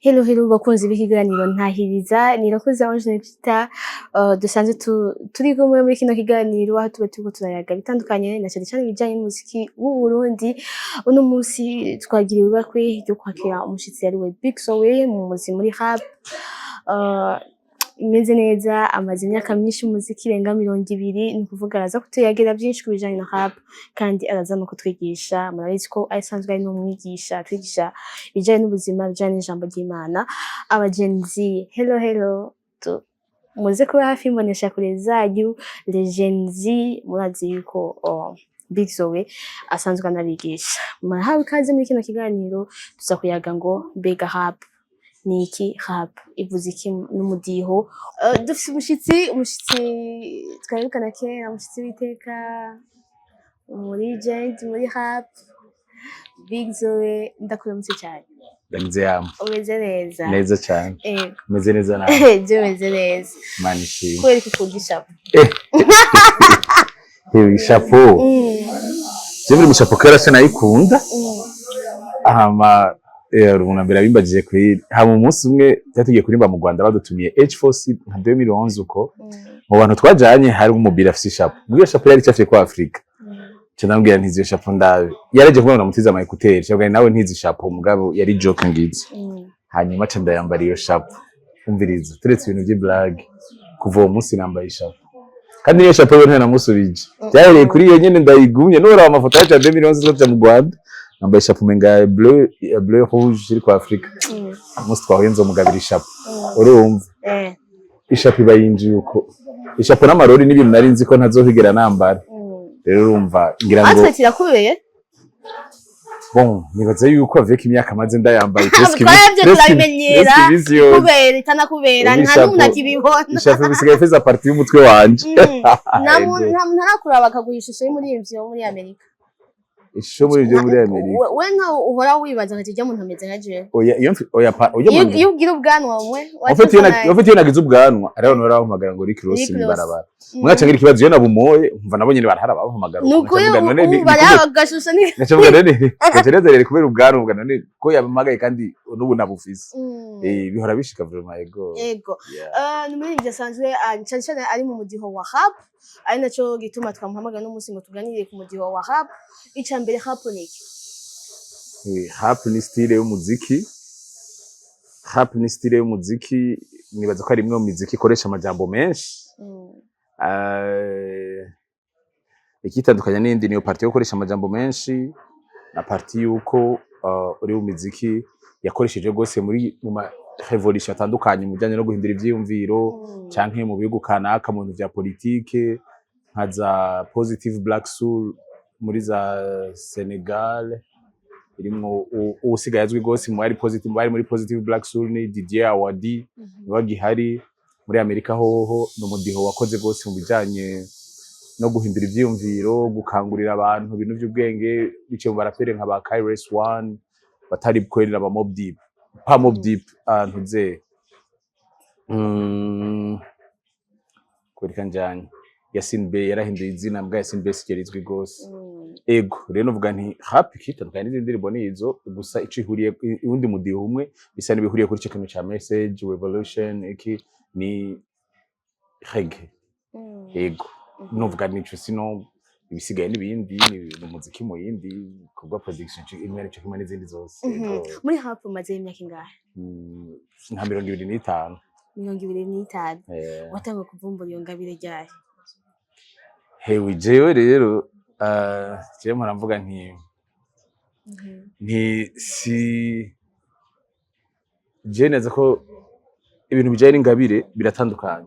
Hello, hello, bakunzi b'ikiganiro Ntahiriza. Nirakoze Ange Nikita, dusanzwe turi kumwe muri kino kiganiro, aho tuba turiko turayaga bitandukanye, na cyane cyane ibijanye n'umuziki w'u Burundi. Uno munsi twagiriwe ibakwe ryo kwakira umushitsi yariwe Big Zoe mu muzi muri rap imeze neza. Amaze imyaka myinshi mu muziki, irenga 20. Ni ukuvuga araza kutuyagira byinshi ku bijanye na rap, kandi araza no kutwigisha. Murabizi ko asanzwe ari n'umwigisha, atwigisha ibijanye n'ubuzima, ibijanye n'ijambo ry'Imana. Abagenzi, hello, hello, muze kuba hafi imbonesha kure zanyu. Les Gen Z, murazi yuko, oh, Big Zoe asanzwe anabigisha. Murahawe ikaze muri kino kiganiro. Tuza kuyaga ngo mbega rap ni iki, rap ivuze iki, n'umudiho. Dufise umushitsi twaribukana kera, umushitsi w'iteka muri legend muri rap, Big Zoe. Ndakuramutse cyane. Ndagize yama. Umeze neza? Neza cyane. Umeze neza nawe? Je meze neza. Imana ishimwe. Kubera ko ukunda ishapo? Hewe, ishapo, je buri mushapo kera sinayikunda. Hama umuntu mbere abimbajije kuri, hama umunsi umwe twari tugiye kuririmba mu Rwanda, badutumiye H4C nka 2011 uko. Mu bantu twajanye hari umubiri afise ishapo, muri iyo shapo yari icafye ko Afrika. Nca ndamubwira ntizi iyo shapo ndabe. Yaraje kubona namutiza ama écouteurs, nca nawe ntizi ishapo, mugabo yari joke ngizi. Hanyuma ca ndayambara iyo shapo. Umviriza, turetse ibintu vy'iblague, kuva uwo munsi nambaye ishapo, kandi niyo shapo yo ntanamusubije. Byahereye kuri iyo nyene, ndayigumye. Nuraba amafoto yacu ya 2011 tuja mu Rwanda, nambaye ishapo umenga ya bleu, ya bleu rouge iri kwa Afrika. Umunsi twahuye nzomugabira ishapo. Urumva, ishapo iba yinjiye uko. Ishapo n'amarori n'ibintu nari nzi ko ntazohigera nambara. Rero urumva, ngira ngo Atwe kirakubeye. Bon, nibaza yuko avec imyaka maze ndayambaye presque Twebwe turabimenyera. Presque imisi yose. Kubera itanakubera, Ubu nta ishapo- n'umuntu akibibona. Ishapo bisigaye feza partie y'umutwe wanje. Nta muntu, nta muntu arakuraba akaguha ishusho y'umuririmbyi wo muri Amerika? Ishusho muri ibyo muri Amerika? We nkaho uhora wibaza ngo ijya muntu ameze nka jewe? Oya, iyo oya pa oya. Iyo ugira ubwanwa mwe. En fait, iyo en fait iyo nagize ubwanwa, hariho abantu barampamagara ngo Rick Ross Rick Ross. mw'ibarabara. Mwaca ngira ikibazo, iyo nabumoye umva nabo nyene barahara bampamagara. Ni ukuri. Nkaca mvuga, none ubu baraba agashusho ni ngaca mvuga none, ngaca nezerere kubera ubwanwa, mvuga none ko yampamagaye kandi n'ubu nabufise. Bihora bishika vraiment, ego. Ego. Yeah. Ni umuririmbyi asanzwe, cyane cyane ari mu mudiho wa rap, ari naco gituma twamuhamagara n'umunsi ngo tuganire ku mudiho wa rap. Ica mbere, rap ni iki? Rap ni style y'umuziki. Rap ni style y'umuziki, nibaza ko ari imwe mu miziki ikoresha amajambo menshi. Ikitandukanya n'indi niyo partie yo gukoresha amajambo menshi na partie yuko uri mu miziki yakoresheje rwose muri mu ma révolution atandukanye mu bijyanye no guhindura ivyiyumviro canke mu bihugu kanaka mu bintu vya politike, nka za Positive Black Soul muri za Senegal, irimwo uwusigaye azwi rwose mu bari positive, bari muri Positive Black Soul, ni Didier Awadi, niwe agihari. Muri Amerika hoho ni umudiho wakoze rwose mu bijanye no guhindura ivyiyumviro, gukangurira abantu ibintu vy'ubwenge, biciye mu baraperi nka ba KRS One, batari kweri ba Mobb Deep, pa Mobb Deep, ntuze kwereka njanye Yasin Bey, yarahinduye izina, mbwa Yasin Bey sigera izwi gose. Ego, rero novuga nti rap ikitandukanye n'izindi ndirimbo nizo gusa ico ihuriye, uwundi mudiho umwe bisa n'ibihuriye kuri ico kintu ca message, revolution, iki ni reggae. Ego, novuga nico, sino ibisigaye n'ibindi ni umuziki mu yindi kubwa production imwe, nico kimwe n'izindi zose. Ego. Muri rap umaze imyaka ingahe? Nka 25. 25. Eh. Watanguye kuvumbura iyo ngabire ryari? Hewe, jewe rero, jewe mpora mvuga nti si je neza ko ibintu bijanye n'ingabire biratandukanye.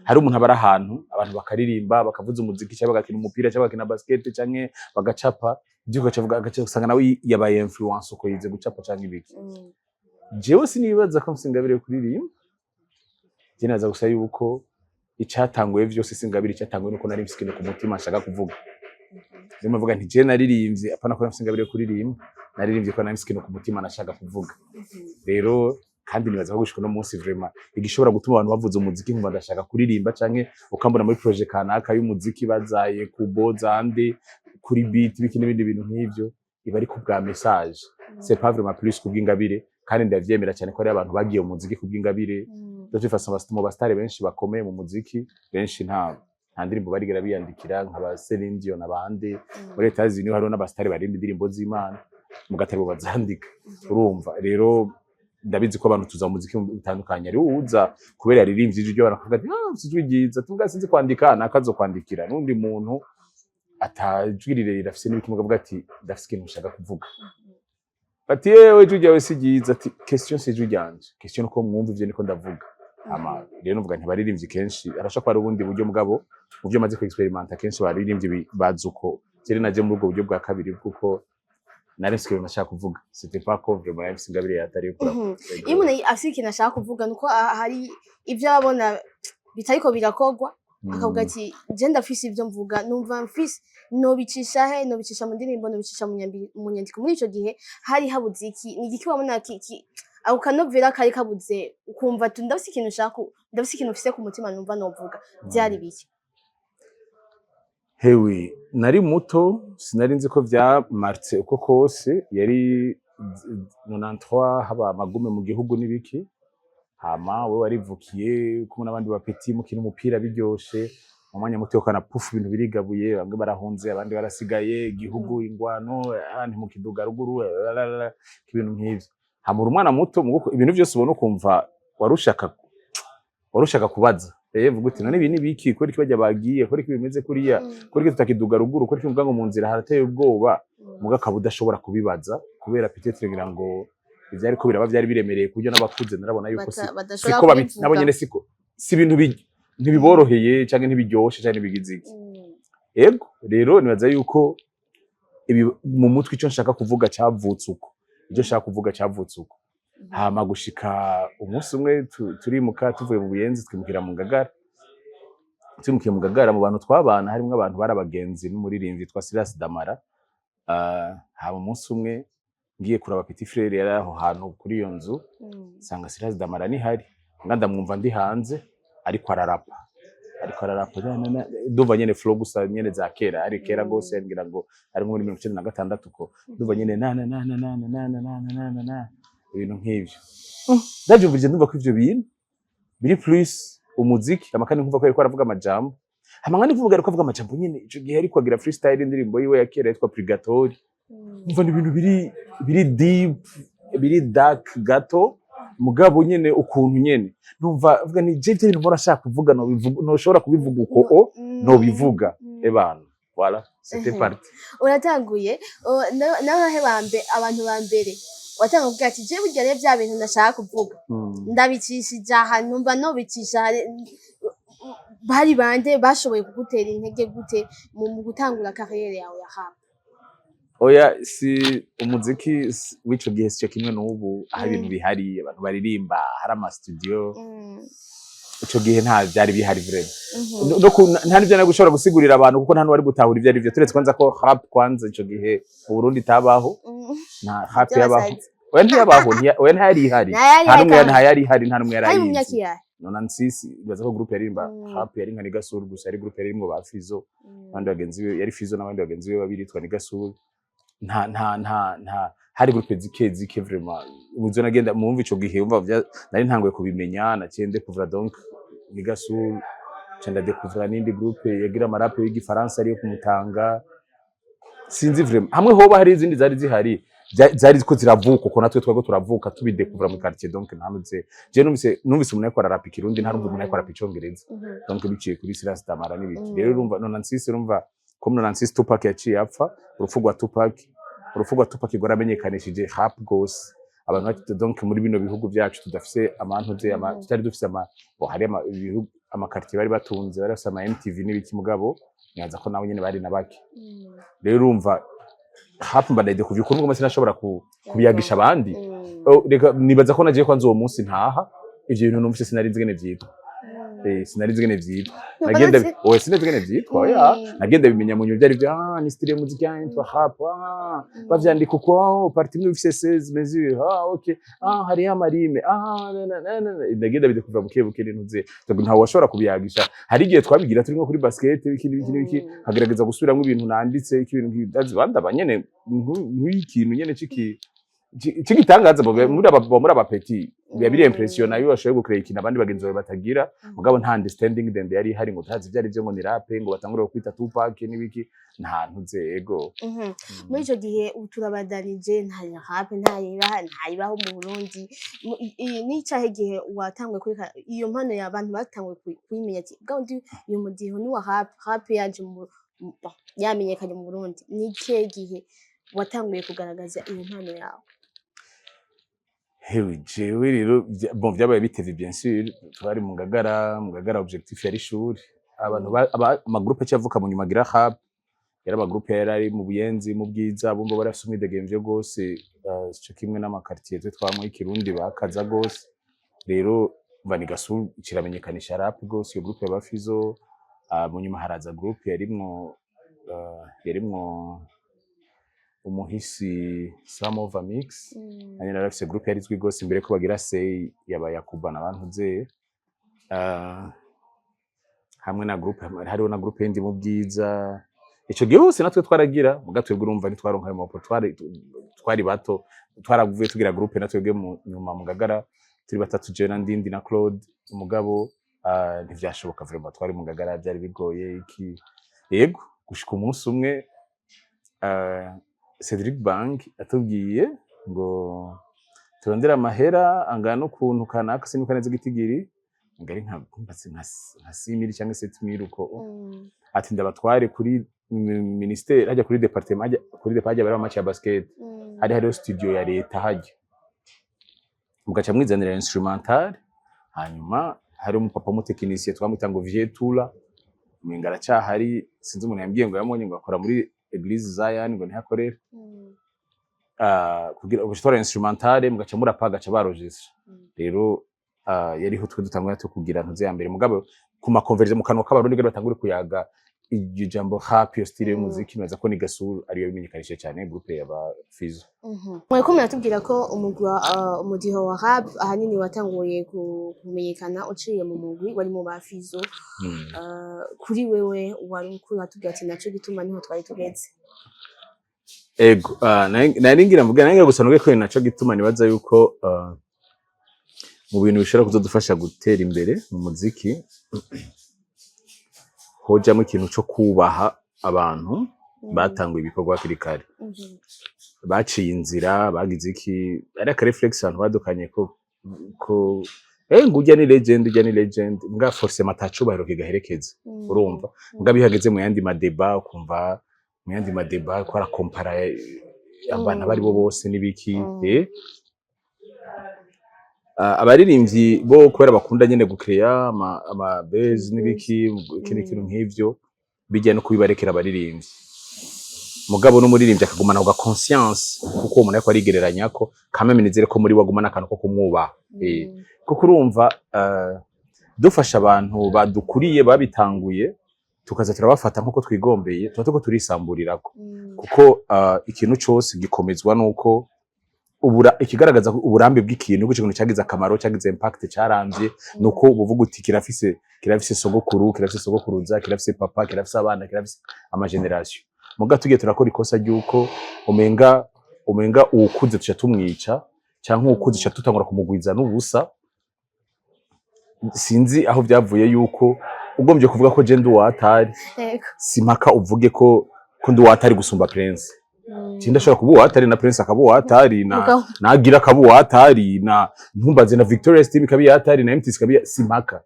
Hari umuntu aba ari ahantu, abantu bakaririmba, bakavuza umuziki, cyangwa bagakina umupira, cyangwa bagakina basket, cyangwa bagacapa ibyo, ugaca agaca usanga nawe yabaye influence uko yize gucapa cyangwa ibiki. Jewe sinibaza ko mfise ingabire yo kuririmba. Je naza gusa yuko icatanguye vyose si ingabire, icatanguye nuko nari mfise ikintu ku mutima nshaka kuvuga. Niyo mvuga nti je naririmbye, apana ko mfise ingabire yo kuririmba, naririmbye ko nari mfise ikintu ku mutima nashaka kuvuga. Rero kandi nibaza ko gushika uno munsi vraiment igishobora gutuma abantu bavuza umuziki nkumva ndashaka kuririmba, canke ukambona muri projet kanaka y'umuziki bazaye kubo zande kuri beat, biki n'ibindi bintu nk'ivyo, iba ari kubwa message, c'est pas vraiment plus kubw'ingabire. Kandi ndavyemera cyane ko hari abantu bagiye mu muziki kubw'ingabire. De toute façon, mu basitari benshi bakomeye mu muziki, benshi nta ndirimbo barigera biyandikira, nka ba Celine Dion n'abandi. Muri Etats Unis hariho n'abasitari baririmba indirimbo z'Imana, mugatari bo bazandika. Urumva rero, ndabizi ko abantu tuza mu muziki bitandukanye. Hariho uwuza kubera yaririmbye ijwi ryo, barakuvuga ati: "Ah, ufise ijwi ryiza." Tuvuga sinzi kwandika, nakazo kwandikira n'undi muntu atajwi rirerire afise n'ibiki, mukavuga ati: "Ndafise ikintu nshaka kuvuga." Ati: "Yewe, ijwi ryawe si ryiza." Ati: "Question si ijwi ryanje, question nuko mwumva ivyo niko ndavuga." Ama rero nuvuga nti abaririmbyi kenshi arashobora kuba ari ubundi buryo, mugabo mu byo maze ku experimenta, kenshi abaririmbyi bazi uko. Jere naje muri ubwo buryo bwa kabiri, kuko nari mfise ikintu nashaka kuvuga, c'était pas ko vraiment nari mfise ingabire yatari yo kurapa. Iyo umuntu afise ikintu ashaka kuvuga, nuko hari ivyo abona bitariko birakorwa, akavuga ati: "Je ndafise ivyo mvuga, numva mfise, nobicisha he? Nobicisha mu ndirimbo, nobicisha mu nyandiko." Muri ico gihe hari habuze iki? Ni igiki wabona ako kanovera kari kabuze, ukumva ati: "Ndafise ikintu nshaka, ndafise ikintu mfise ku mutima numva novuga"? Vyari biki? Hewe, nari muto, sinari nzi ko vyamartse uko kose. Yari 93, haba amagume mu gihugu n'ibiki. Hama wewe warivukiye kumwe n'abandi ba petits, mukina umupira biryoshe, mu mwanya muto ukana pufu, ibintu birigabuye, bamwe barahunze, abandi barasigaye, igihugu ingwano, abandi mu kiduga ruguru, lalalala, ibintu nk'ivyo. Hama uri umwana muto, muguko ibintu vyose ubona ukumva warushaka kubaza. Vuga uti: "None ibi ni biki? Kubera iki barya bagiye? Kubera iki bimeze kuriya? Kubera iki tutakiduga ruguru? Kubera iki muvuga ngo mu nzira harateye ubwoba?" Muga akaba udashobora kubibaza kubera peut-être ngira ngo ivyariko biraba vyari biremereye, kuburyo n'abakuze narabona yuko badashobora siko kubivuga. Nabo nyene siko, si ibintu ntibiboroheye canke ntibiryoshe canke ntibigize iki. Ego rero, nibaza yuko ibi mu mutwe, ico nshaka kuvuga cavutse uko, icyo nshaka kuvuga cavutse uko. Hama gushika umunsi umwe turimuka, tuvuye mu Buyenzi twimukira mu Ngagara. Twimukiye mu Ngagara, mu bantu twabana harimwo abantu bari abagenzi n'umuririmbyi witwa Silas Damara. Hama umunsi umwe ngiye kuraba petit frère yari aho hantu kuri iyo nzu, nsanga Silas Damara nihari, nga ndamwumva ndi hanze ariko ararapa, ariko ararapa, ndumva nyene flow gusa nyene za kera, ari kera gose, ngira ngo ari nko muri 96 ko ndumva nyene na na na na na na na na na na na na, ibintu nk'ivyo. Ndavyumvise, ndumva ko ivyo bintu biri plus umuziki, hama kandi nkumva ko yariko aravuga amajambo, hama nkandi kuvuga, ariko avuga amajambo nyene ico gihe ariko agira freestyle, indirimbo yiwe ya kera yitwa Purgatori. Umva, ni ibintu biri deep, biri dark gato, mugabo nyene ukuntu nyene numva avuga ni je ibintu mpora ashaka kuvuga, nobivuga, noshobora kubivuga uko o nobivuga. Ebana, voilà, c'était parti. Uratanguye n'abahe bambe abantu ba mbere watanga kuvuga ati: "Je burya rero bya bintu ndashaka kuvuga ndabicishije aha, numva nobicisha aha"? Bari bande bashoboye kugutera intege gute mu gutangura carrière yawe ya rap? Oya, si umuziki w'ico gihe sico kimwe n'ubu, aho ibintu bihari, abantu baririmba, hari ama studio. Ico gihe nta vyari bihari vraiment. No nta n'ivyo nari gushobora gusigurira abantu, kuko nta n'uwari gutahura ivyo ari vyo, turetse kwanza ko rap kwanza ico gihe mu Burundi itabaho. Nta rap yabaho. By'abasazi. Oya, ntiyabaho, oya, ntayari ihari. Ntayari nta n'umwe ihari. Ntayari ihari, nta n'umwe yari Hari mu myaka ayizi. iyahe? Nonante-six. Ibaza ko groupe yaririmba rap yari nka Nigasuru gusa, yari groupe yarimwo ba Fizo n'abandi bagenzi be, yari Fizo n'abandi bagenzi be babiri yitwa Nigasuru. Nta hari groupe zike zike vraiment muzo nagenda mumva ico gihe, umva nari ntanguye kubimenya, naciye ndekuvura donc Nigasuru, nca ndadekuvura n'indi groupe yagira amarape y'igifaransa ariyo kumutanga. Sinzi vraiment, hamwe hoba hari izindi zari zihari, zari ko ziravuka uko natwe twego turavuka tubidekuvura mu quartier. Donc ntanuze je numvise umuntu ariko ararapa ikirundi, ntarumva umuntu ariko ararapa icongereza. Donc biciye kuri Silas Damara n'ibiki. Rero urumva 96, urumva ko 96 Tupac yaciye apfa. Urupfu rwa Tupac rwaramenyekanishije rap gose. Abantu bati donc muri bino bihugu byacu tudafise amantuze ama, tutari dufise ama bo, hari ama ibihugu, ama quartier bari batunze, bari bafise ama MTV n'ibiki, mugabo nibaza ko nabo nyene bari na bake. Rero urumva, rap mba ndayidekuvye ukuntu ngoma sinashobora kubiyagisha abandi. Oh, reka nibaza ko nagiye kwanza uwo munsi ntaha, ivyo bintu numvise sinari nzi ingene vyitwa. Sinari nzi ingene vyitwa. Nagenda, oya, sinzi ingene vyitwa, oya. Nagenda bimenya mu nyuma vyari vyo: "Ah, ni style ya muziki yitwa rap, ah, bavyandika uko, partie imwe ifise 16 mesures, ah okay, ah hariyo ama rimes, ah na na na na." Ndagenda bidekuvura buke buke n'intuze. Ntawe washobora kubiyagisha. Hari igihe twabigira turi nko kuri basket, ibiki n'ibiki n'ibiki, nkagerageza gusubiramwo ibintu nanditse, iki, ibintu nk'ibi, ndazi bandaba nyene nk'ikintu nyene ciki. Ikigitangaza muri aba petits biba biri impressionnant iyo bashoboye gucréa ikintu abandi bagenzi bawe batagira. Mugabo nta understanding ndende yari ihari ngo tazi ibyo ari byo, ngo ni rap, ngo batangure kwita Tupac n'ibiki, nta ntuze ego. Muri ico gihe ubu turabadanije, nta rap ntayibaho mu Burundi. Ni icahe gihe watanguye kureka iyo mpano y'abantu batanguye kuyimenya ati bwa undi uyu mudiho ni wa rap, rap yaje bon, yamenyekanye mu Burundi? Ni ikihe gihe watanguye kugaragaza iyo mpano yawe? Hewe, jewe rero bon, vyabaye bitevye, bien sûr. Twari mu Ngagara. Mu Ngagara objectif yari ishuri. Abantu amagroupe acavuka mu nyuma agira rap yari amagroupe yari ari mu Buyenzi, mu Bwiza, bumva barafise umwidegemvyo gose, ico kimwe n'amaquartier twe twamwe y'ikirundi bakaza gose. Rero Vanigasu kiramenyekanisha rap gose, iyo groupe ya Fizo. Mu nyuma haraza groupe yarimwo umuhisi Samova Mix. Nanye narafise groupe yari izwi gose imbere ko bagira sei yaba Yakuba na bantuze, hamwe na groupe, hariho na groupe yindi mu Bwiza. Ico gihe hose natwe twaragira, muga twebwe urumva ntitwaronka ayo mapo, twari bato. Twaravuye tugira groupe natwebwe mu nyuma mu Ngagara, turi batatu, jewe na Ndindi na Claude. Umugabo ntivyashoboka vraiment, twari mu Ngagara, byari bigoye iki. Yego, gushika umunsi umwe Cedric Bank atubwiye ngo turondere amahera angana ukuntu kanaka, sinibuka neza igitigiri, ngo ari nka 6000 cyangwa 7000 uko. Ati ndabatware kuri ministère hajya kuri département, hajya kuri département hajya bari match ya basket. Hariho studio ya leta hajya, mugaca mwizanira instrumental. Hanyuma hari umupapa w'umutekinisiye twamwita ngo Vietula, umenga aracyahari, sinzi, umuntu yambwiye ngo yamubonye ngo akora muri Eglise Zion, ngo niho akorera. Kugira ugaca instrumentale, mugaca murapa, gaca baregistra. Rero yariho twe dutangura two kugira ntuze ya mbere. Mugabo ku maconversations mu kanwa k'abarundi kugira batangure kuyaga iryo jambo rap, iyo style y'umuziki, nibaza ko ni Gasuru ariyo bimenyekanishije cyane, groupe y'aba Fizo. Mwariko muratubwira ko umugwi wa umudiho wa rap ahanini watanguye kumenyekana uciye mu mugwi wari mu ba Fizo. Kuri wewe wari uko watubwira ati naco gituma niho twari tugeze. Ego, nari ngira mvuga, nari ngira gusa nuge ko naco gituma nibaza yuko mu bintu bishobora kuzodufasha gutera imbere mu muziki hojamwo ikintu co kubaha abantu batanguye ibikorwa hakiri kare, baciye inzira, bagize iki, ari aka réflexe abantu badukanye ko ngo urya ni legend, urya ni legend, mbwa forcément atacubahiro kigaherekeza. Urumva, mbwa bihageze mu yandi madébats, ukumva mu yandi madébats ko arakompara abantu abo ari bo bose n'ibiki. Abaririmbyi bo kubera bakunda nyene gucréa ama buzz n'ibiki, ikindi kintu nk'ivyo bijya no kubibarekera abaririmbyi. Mugabo n'umuririmbyi akagumana ako conscience, kuko uwo muntu ariko arigereranya ko quand même nizere ko muri we agumana akantu ko kumwubaha. Kuko urumva, dufasha abantu badukuriye babitanguye, tukaza turabafata nk'uko twigombeye, tuba turiko turisamburirako. Kuko ikintu cose gikomezwa nuko ubura ikigaragaza uburambe bw'ikintu, ko ico kintu cagize akamaro, cagize impact, caramvye, nuko ubuvuga uti kirafise sogokuru, kirafise sogokuruza, kirafise papa, kirafise abana, kirafise amagénérations. Muga tugiye turakora ikosa ry'uko umenga uwukuze tuca tumwica, canke uwukuze tuca tutangura kumugwiza n'ubusa. Sinzi aho vyavuye yuko ugombye kuvuga ko je ndi uwatari, simpaka uvuge ko ndi uwatari gusumba Prince. Je ndashobora kuba uwatari, na Prince akaba uwatari, na nagira akaba uwatari, na ntumbaze na Victoria Steam ikaba iyatari, na MTC ikaba simpaka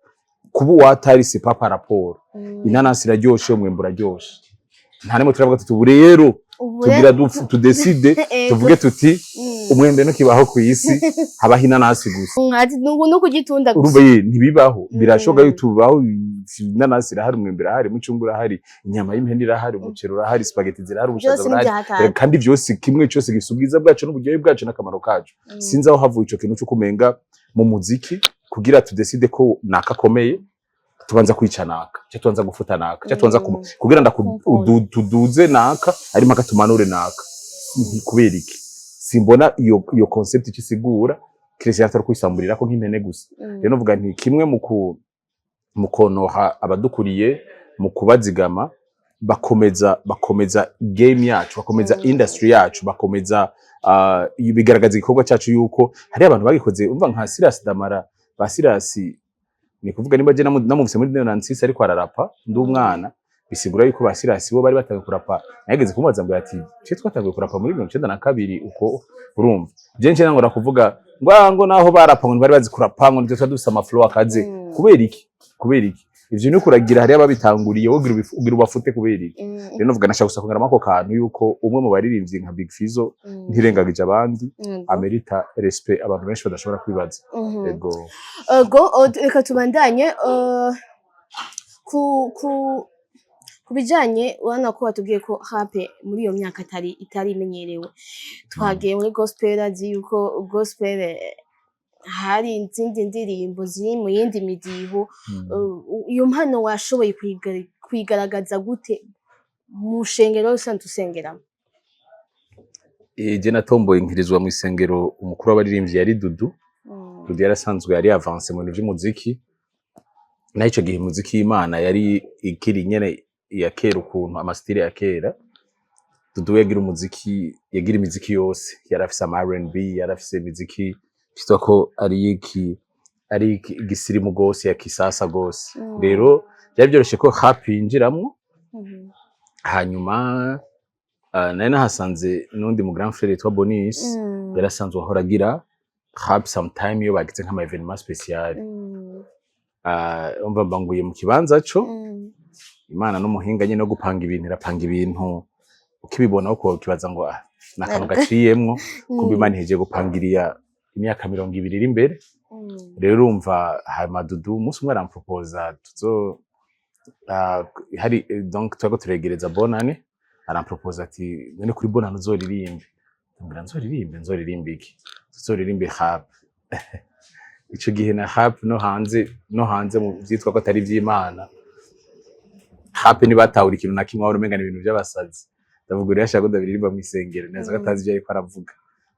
kuba uwatari, c'est pas par rapport. Inanasi iraryoshe, umwembe uraryoshe, nta nimwe turavuga tuti ubu rero Ubu tugira tudécide tuvuge tuti umwembe ntukibaho ku isi, habaho inanasi gusa. Ati nubu no kugitunda Urumva gusa. Ye ntibibaho, birashoboka yuko tubaho. Inanasi irahari, umwembe irahari, umucungwe urahari, inyama y'impene irahari, umuceri urahari, spaghetti zirahari, ubushaza Byose burahari. n'ibyahatari. Kandi vyose, kimwe cyose gifise ubwiza bwaco n'uburyohe bwaco n'akamaro kaco. Sinzi aho havuye ico kintu cyo kumenga mu muziki kugira tudécide ko naka akomeye tubanza kwica naka, cyo tubanza gufuta naka, cyo tubanza kugira tuduze naka ari mpaka tumanure naka. Kubera iki? Simbona iyo concept icyo isigura, kiretse atari kwisamburira ko nk'impene gusa. Rero novuga nti kimwe mu konoha abadukuriye, mu kubazigama, bakomeza game yacu, bakomeza industry yacu, bakomeza Bigaragaza igikorwa cacu yuko hari abantu bagikoze. Umva, nka Silas Damara, ba Silas, ni kuvuga nimba je namuvise muri 96 ariko ararapa ndi umwana, bisigura yuko ba Silas bo bari batanguye kurapa. Nageze kumubaza ngo ati twe twatanguye kurapa muri 92 uko. Urumva, je nce nangora kuvuga ngo ah, ngo naho barapa ngo ntibari bazi kurapa, ngo nivyo twari dufise ama flow akaze. Kubera iki? Kubera iki ivyo ni kuragira hariyo ababitanguriye, wowe ugira ubafute kubera iki? Rero novuga, nashaka gusa kongeramo ako kantu yuko umwe mu baririmbyi nka Big Fizzo, ntirengagije abandi, amerita respect abantu benshi badashobora kwibaza. Ego. Ego, reka tubandanye ku bijanye, urabona ko watubwiye ko rap muri iyo myaka itari imenyerewe. Twagiye muri gospel, azi yuko gospel hari izindi ndirimbo ziri mu yindi midiho. Iyo mpano washoboye kuyigaragaza gute mu shengero usanzwe usengeramo? Je natomboye nkirizwa mu isengero, umukuru w'abaririmbyi yari Dudu. Dudu yarasanzwe yari avancé mu bintu vy'umuziki, naho ico gihe umuziki y'Imana yari ikiri nyene iya kera, ukuntu ama style ya kera. Dudu we yagira umuziki, yagira imiziki yose, yarafise ama R&B, yarafise imiziki vyitwa ko ari iki, ari igisirimu gose, ya kisasa gose. Rero byari byoroshe ko rap yinjiramwo. Hanyuma nari nahasanze n'undi mu grand frère yitwa Bonis, yarasanzwe ahora agira rap sometime iyo bagize nk'ama événement spécial. Umva, mbanguye mu kibanza co Imana n'umuhinga nyene no gupanga ibintu, irapanga ibintu ukibibona uko ukibaza ngo ah, ni akantu gaciyemwo, kumbe Imana ihejeje gupangiriya imyaka 20 iri imbere. Rero urumva, hanyuma Dudu umunsi umwe arampropoza tuzo hari donc turiko turegereza bonane, arampropoza ati none kuri bonane uzoririmbe. Ndamubwira nzoririmbe, nzoririmbe iki? Tuzoririmbe rap. Ico gihe na rap no hanze mu vyitwa ko atari ivy'Imana, rap ntibatahura ikintu na kimwe, wahora umenga ni ibintu vy'abasazi. Ndavuga uriya ashaka ko ndabiririmba mw'isengero neza ko atazi ivyo ariko aravuga.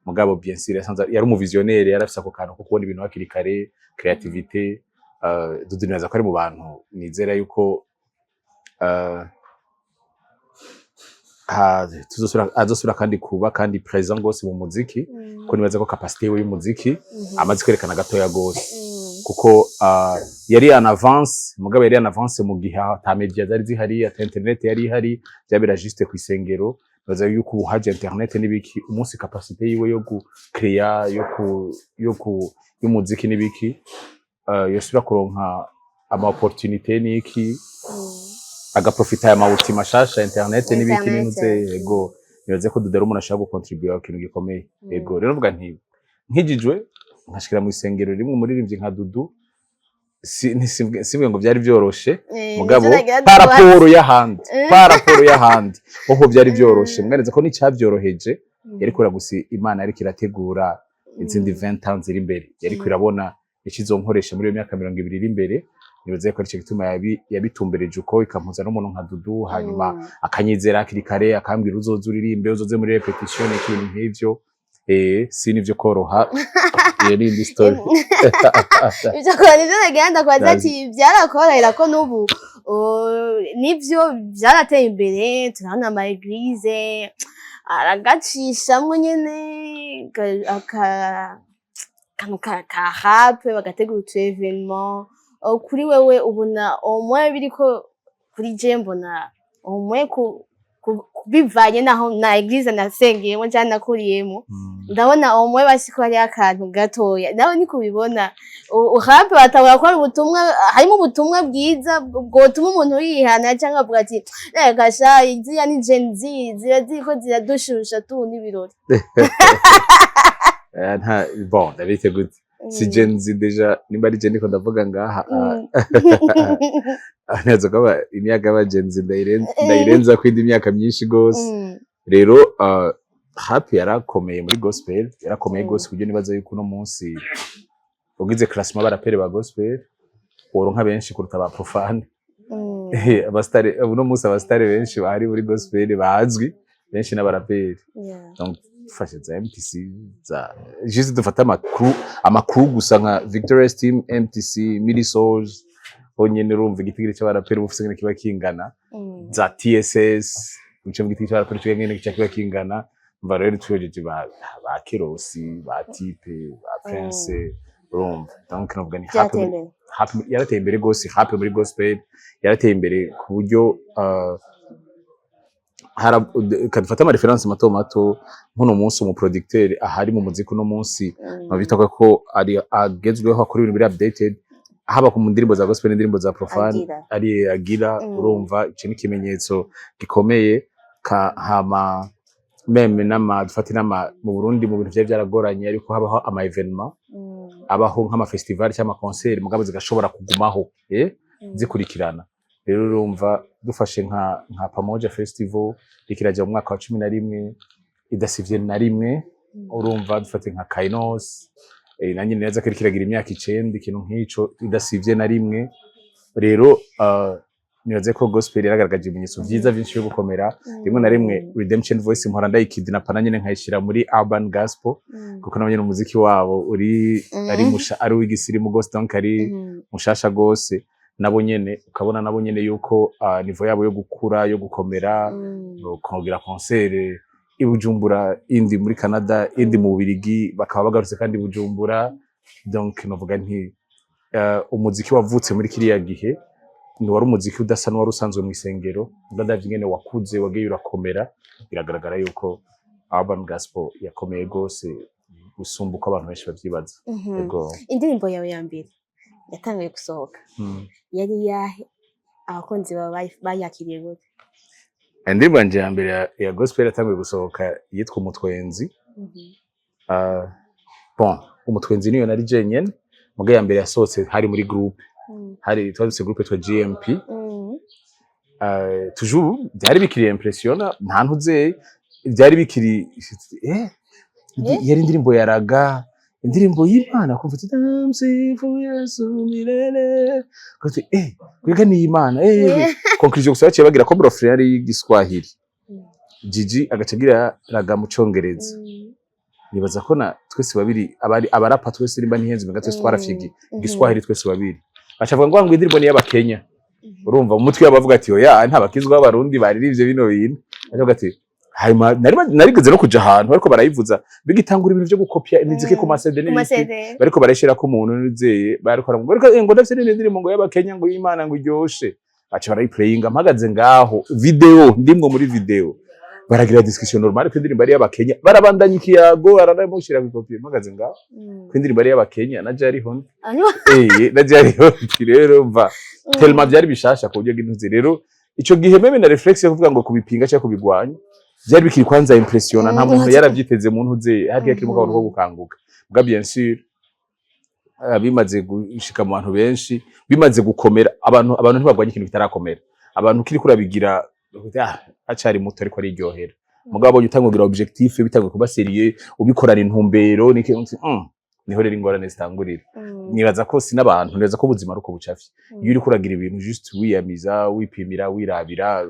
Mugabo bien sûr yasanze yari umu visionnaire, yari afise ako kantu ko kubona ibintu hakiri kare, créativité. Dudu nibaza ko ari mu bantu nizera yuko azosubira kandi kuba kandi présent gose mu muziki, ko nibaza ko capacité yiwe y'umuziki amaze kwerekana gatoya gose, kuko yari en avance. Mugabo yari en avance mu gihe ata media zari zihari, ata internet yari ihari, vyabera juste kw'isengero. Nibaza yuko ubu haje internet n'ibiki, umunsi capacité yiwe yo gucrea, yo ku y'umuziki n'ibiki, yosubira kuronka ama opportunité n'iki, agaprofita aya mawuti mashasha, internet n'ibiki. Internet. N'intuze. Ego, nibaze ko Dudu ari umuntu ashobora gukontribuera ku kintu gikomeye. Ego, rero mvuga nti nkijijwe nkashikira mu isengero rimwe umuririmbyi nka Dudu, si ngo byari vyoroshe. Mugabo nivyo nagira par ndakubaze. rapport y'ahandi, par rapport y'ahandi hoho byari vyoroshe. Mwaneze ko n'icavyoroheje yari kubera gusa Imana yariko irategura izindi 20 ans ziri imbere, yariko irabona ikizonkoresha muri iyo myaka 20 iri imbere. Nibaze ko arico gituma yabitumbereje uko, ikampuza n'umuntu nka Dudu, hanyuma akanyizera hakiri kare, akambwira uzoze uririmbe, uzoze muri répétition, ikintu nk'ivyo. Si nivyo koroha, iyo ni indi story. Ivyo kora nivyo nagira ndakubaza. Ndazi. Ati byarakorohera ko n'ubu nivyo vyarateye imbere, turabona ama église aragacishamwo nyene akantu ka rap, bagategura utu événement. Kuri wewe ubona au moins biriko? Kuri je mbona au moins bivanye naho na église nasengeyemo canke nakuriyemo, ndabona au moins basi ko hariho akantu gatoya. Nawe niko ubibona? Rap batahura ko ari ubutumwa, harimo ubutumwa bwiza bwotuma umuntu yihana, canke avuga ati reka sha, ziriya ni Gen Z ziba ziriko ziradushusha tu n'ibirori? Nta bon, ndabite gute, si Gen Z déjà, nimba ari je ndiko ndavuga ngaha, neza ko imyaka y'aba Gen Z ndayirenza ko indi myaka myinshi gose. Rero rap yarakomeye muri gospel, yarakomeye gose, kuburyo nibaza yuko uno munsi ugize classement abaraperi ba gospel woronka benshi kuruta ba profane. Abastare uno munsi, abastare benshi bahari muri gospel bazwi benshi n'abaraperi. Donc dufashe za MTC, za juste dufate amakuru gusa nka Victorious Team, MTC, Mini Souls honyene, urumva igitigiri c'abaraperi bufise ngene kiba kingana. Za TSS, uce mu gitigiri c'abaraperi cyo ngene kiba kingana. Mva rero tuhejeje ba Kerosi, ba Type, ba Prince, urumva, donc novuga ni rap. Byateye imbere. Rap yarateye imbere gose. Rap muri gospel yarateye imbere ku buryo kadufata ama références mato mato. Nk'uno munsi umuproducteur ahari mu muziki uno munsi bita ko ari agezweho, akora ibintu biri updated, haba ku ndirimbo za gospel n'indirimbo za profane, Agira. ari agira. Urumva ico ni ikimenyetso gikomeye. Ka hama même n'ama dufate n'ama mu Burundi, mu bintu vyari vyaragoranye, ariko habaho ama événements, abaho nk'ama festival cyangwa ama concert, mugabo zigashobora kugumaho zikurikirana. Rero urumva dufashe nka Pamoja Festival, ikiraja mu mwaka wa 11 idasivye na rimwe. Urumva dufate nka Kainos, nanjye neza ko iriko iragira imyaka 9, ikintu nk'ico, idasivye na rimwe. Rero nibaze ko gospel yaragaragaje ibimenyetso vyiza vyinshi vyo gukomera. Rimwe na rimwe Redemption Voice mpora ndayikidnapa na nyene nkayishira muri urban gospel, kuko nabo nyene umuziki wabo uri ari musha, ari uw'igisirimu gose, donc ari mushasha gose. Nabo nyene ukabona nabo nyene yuko niveau yabo yo gukura, yo gukomera, kongera concert i Bujumbura, indi muri Canada, indi mu Bubiligi, bakaba bagarutse kandi i Bujumbura. Donc novuga nti umuziki wavutse muri kiriya gihe ni wari umuziki udasa n'uwari usanzwe mu isengero. Ndavye ingene wakuze, wagiye urakomera, biragaragara yuko urban gospel yakomeye gose gusumba uko abantu benshi bavyibaza. Ego. Indirimbo yawe ya mbere yatanguye gusohoka yari yahe? Abakunzi bawe bayakiriye gute? Indirimbo yanje ya mbere ya gospel yatanguye gusohoka yitwa Umutwenzi. Bon, Umutwenzi niyo nari jenyene, muga ya mbere yasohotse hari muri groupe. Hari twari dufise groupe yitwa GMP. Toujours byari bikiri impressionnant, nta ntuze byari bikiri yari indirimbo ya ragga, indirimbo y'Imana, kumva uti "Tamsifu Yesu milele", uti kwiga ni Imana. Conclusion gusa baciye bagira ko refrain yari y'Igiswahili, Gigi agaca agira ragga mu Congereza. Nibaza ko na twese babiri abari abarapa twese, nimba ntihenze, umenga twese twarafyigi Igiswahili twese babiri. Baca bavuga ngo indirimbo ni y'Abakenya. Urumva mu mutwe yabo bavuga ati oya, nta bakizwa b'Abarundi baririmbye bino bintu. Baca bavuga ati hanyuma narigeze no kuja ahantu bariko barayivuza, bigitangura ibintu vyo gukopya imiziki ku ma CD ku n'ibiki, ma CD. Bariko barayishirako umuntu nizeye, bariko baravuga ariko ngo ndafise n'indi ndirimbo ngo y'Abakenya, ngo y'Imana, ngo iryoshe. Baca barayiplayinga mpagaze ngaho, video ndimwo muri video, baragira discussion normale ko indirimbo ari y'Abakenya, barabandanya ikiyago, araramushira kwikopi mpagaze ngaho ko indirimbo ari y'Abakenya, na je ariho ndi. Na je ariho ndi. Rero mva tellement byari bishasha ku buryo bw'intuzi. Rero ico gihe même na réflexe yo kuvuga ngo kubipinga cyangwa kubigwanya byari bikiri kwanza impressionnant, nta muntu yaravyiteze mu ntuze, hagiye kirimo akantu ko gukanguka. Bwa bien sûr bimaze gushika mu bantu benshi, bimaze gukomera, abantu ntibagwanya ikintu kitarakomera. Abantu kiri kurabigira acari muto ariko ariryohera, mugabo abonye utanga kugira objectif, bitanguye kuba sérieux, ubikorana intumbero niki, niho rero ingorane zitangurira. Nibaza ko si n'abantu, nibaza ko ubuzima ari uko bucafye. Iyo uriko uragira ibintu juste wiyamiza, wipimira, wirabira,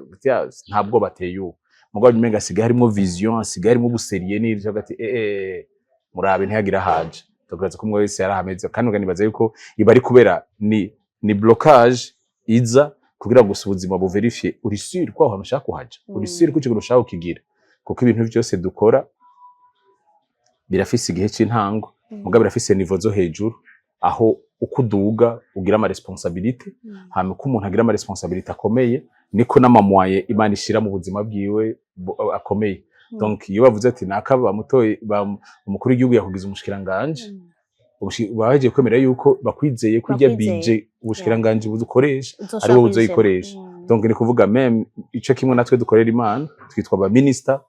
ntabwo bateye ubu. Mugabo umenga hasigaye harimwo vision, hasigaye harimwo ubusérieux n'ivyo, hagati murabe ntihagira haje. Tukaza ko umwe wese yarahameze, kandi uganibaza yuko iba ari kubera ni blocage iza kugira gusa ubuzima buverifye uri sûr ko aho hantu ushaka kuhaja, uri sûr ko ico kintu ushaka kukigira, kuko ibintu vyose dukora birafise igihe c'intango, mugabo birafise niveau zo hejuru aho uko uduga ugira ama responsabilité. Hama uko umuntu agira ama responsabilité akomeye, niko n'ama moyens Imana ishira mu buzima bwiwe akomeye. Donc iyo bavuze ati naka bamutoye umukuru w'igihugu yakugize umushikiranganje, bahejeje kwemera yuko bakwizeye ko irya Bakwizeye. budget ubushikiranganje bukoresha Uzoshobora ari wowe kuyishira. uzoyikoresha. Donc ni kuvuga même ico kimwe natwe dukorera Imana, twitwa aba minister,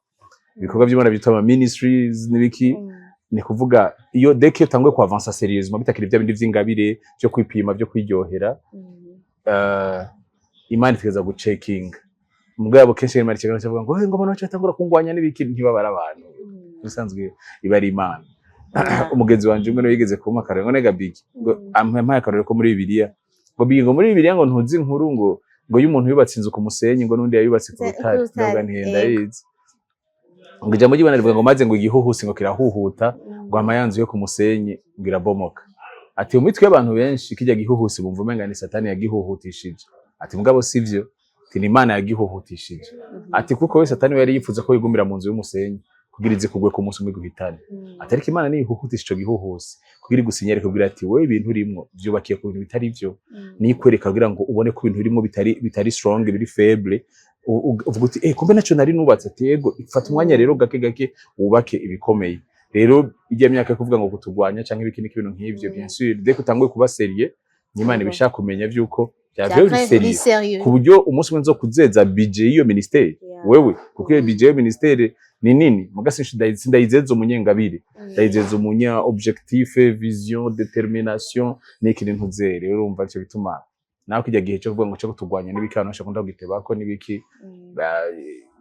ibikorwa by'Imana byitwa aba ministries n'ibiki. Ni kuvuga iyo dès que utanguye ku avancer sérieusement, bitakiri bya bindi vy'ingabire byo kwipima, byo kwiryohera, Imana itegeza gucekinga. Mugabo kenshi Imana icekinga kivuga ngo ngo abantu bace batangura kungwanya n'ibiki, ntibabara abantu. Bisanzwe iba ari Imana. Umugenzi wanje umwe niwe yigeze kumpa akarorero ngo nega Bigi, ngo ampaye akarorero ko muri Bibiliya, ngo Bigi, ngo muri Bibiliya ngo ntuzi inkuru ngo y'umuntu yubatse inzu ku musenyi, ngo n'undi yayubatse ku rutare. Ku rutare, Ndavuga nti ndayizi. Ngo ijambo ry'Imana rivuga ngo maze ngo igihuhusi ngo kirahuhuta, ngo hama ya nzu yo ku musenyi ngo irabomoka. Ati mu mitwe y'abantu benshi kijya gihuhusi bumva umenga ni Satani yagihuhutishije. Ati mugabo sivyo, ati ni Imana yagihuhutishije. Ati kuko we Satani we yari yifuza ko yigumira mu nzu y'umusenyi. Kugira ize kugwe ku munsi umwe guhitane. Atariko Imana niyihuhutisha ico gihuhusi kugira igusinyare, kugira ati: "Wewe, ibintu urimwo vyubakiye ku bintu bitari vyo." Nikwereka kugira ngo ubone ko ibintu urimo bitari strong, biri faible. Uvuga uti: "Eh, kumbe naco nari nubatse." Ati: "Ego, fata umwanya rero gake gake wubake ibikomeye." Rero ijya myaka yo kuvuga ngo kutugwanya canke ibiki n'iki, ibintu nk'ivyo, bien sûr, dès que utanguye kuba sérieux, n'Imana ibishaka kumenya vyuko vya Vya uri sérieux, sérieux. ku buryo umunsi umwe nzokuzeza budget y'iyo ministère. Wewe, kuko iyo budget y'iyo ministère ni nini, muga sindayizeza umunyengabire, ndayizeza umunya objectif, vision, détermination n'ikindi ntuzere. Rero urumva, nico gituma nawe kijya gihe cyo kuvuga ngo cyo kutugwanya n'ibiki, abantu bashakunda kugitebako n'ibiki.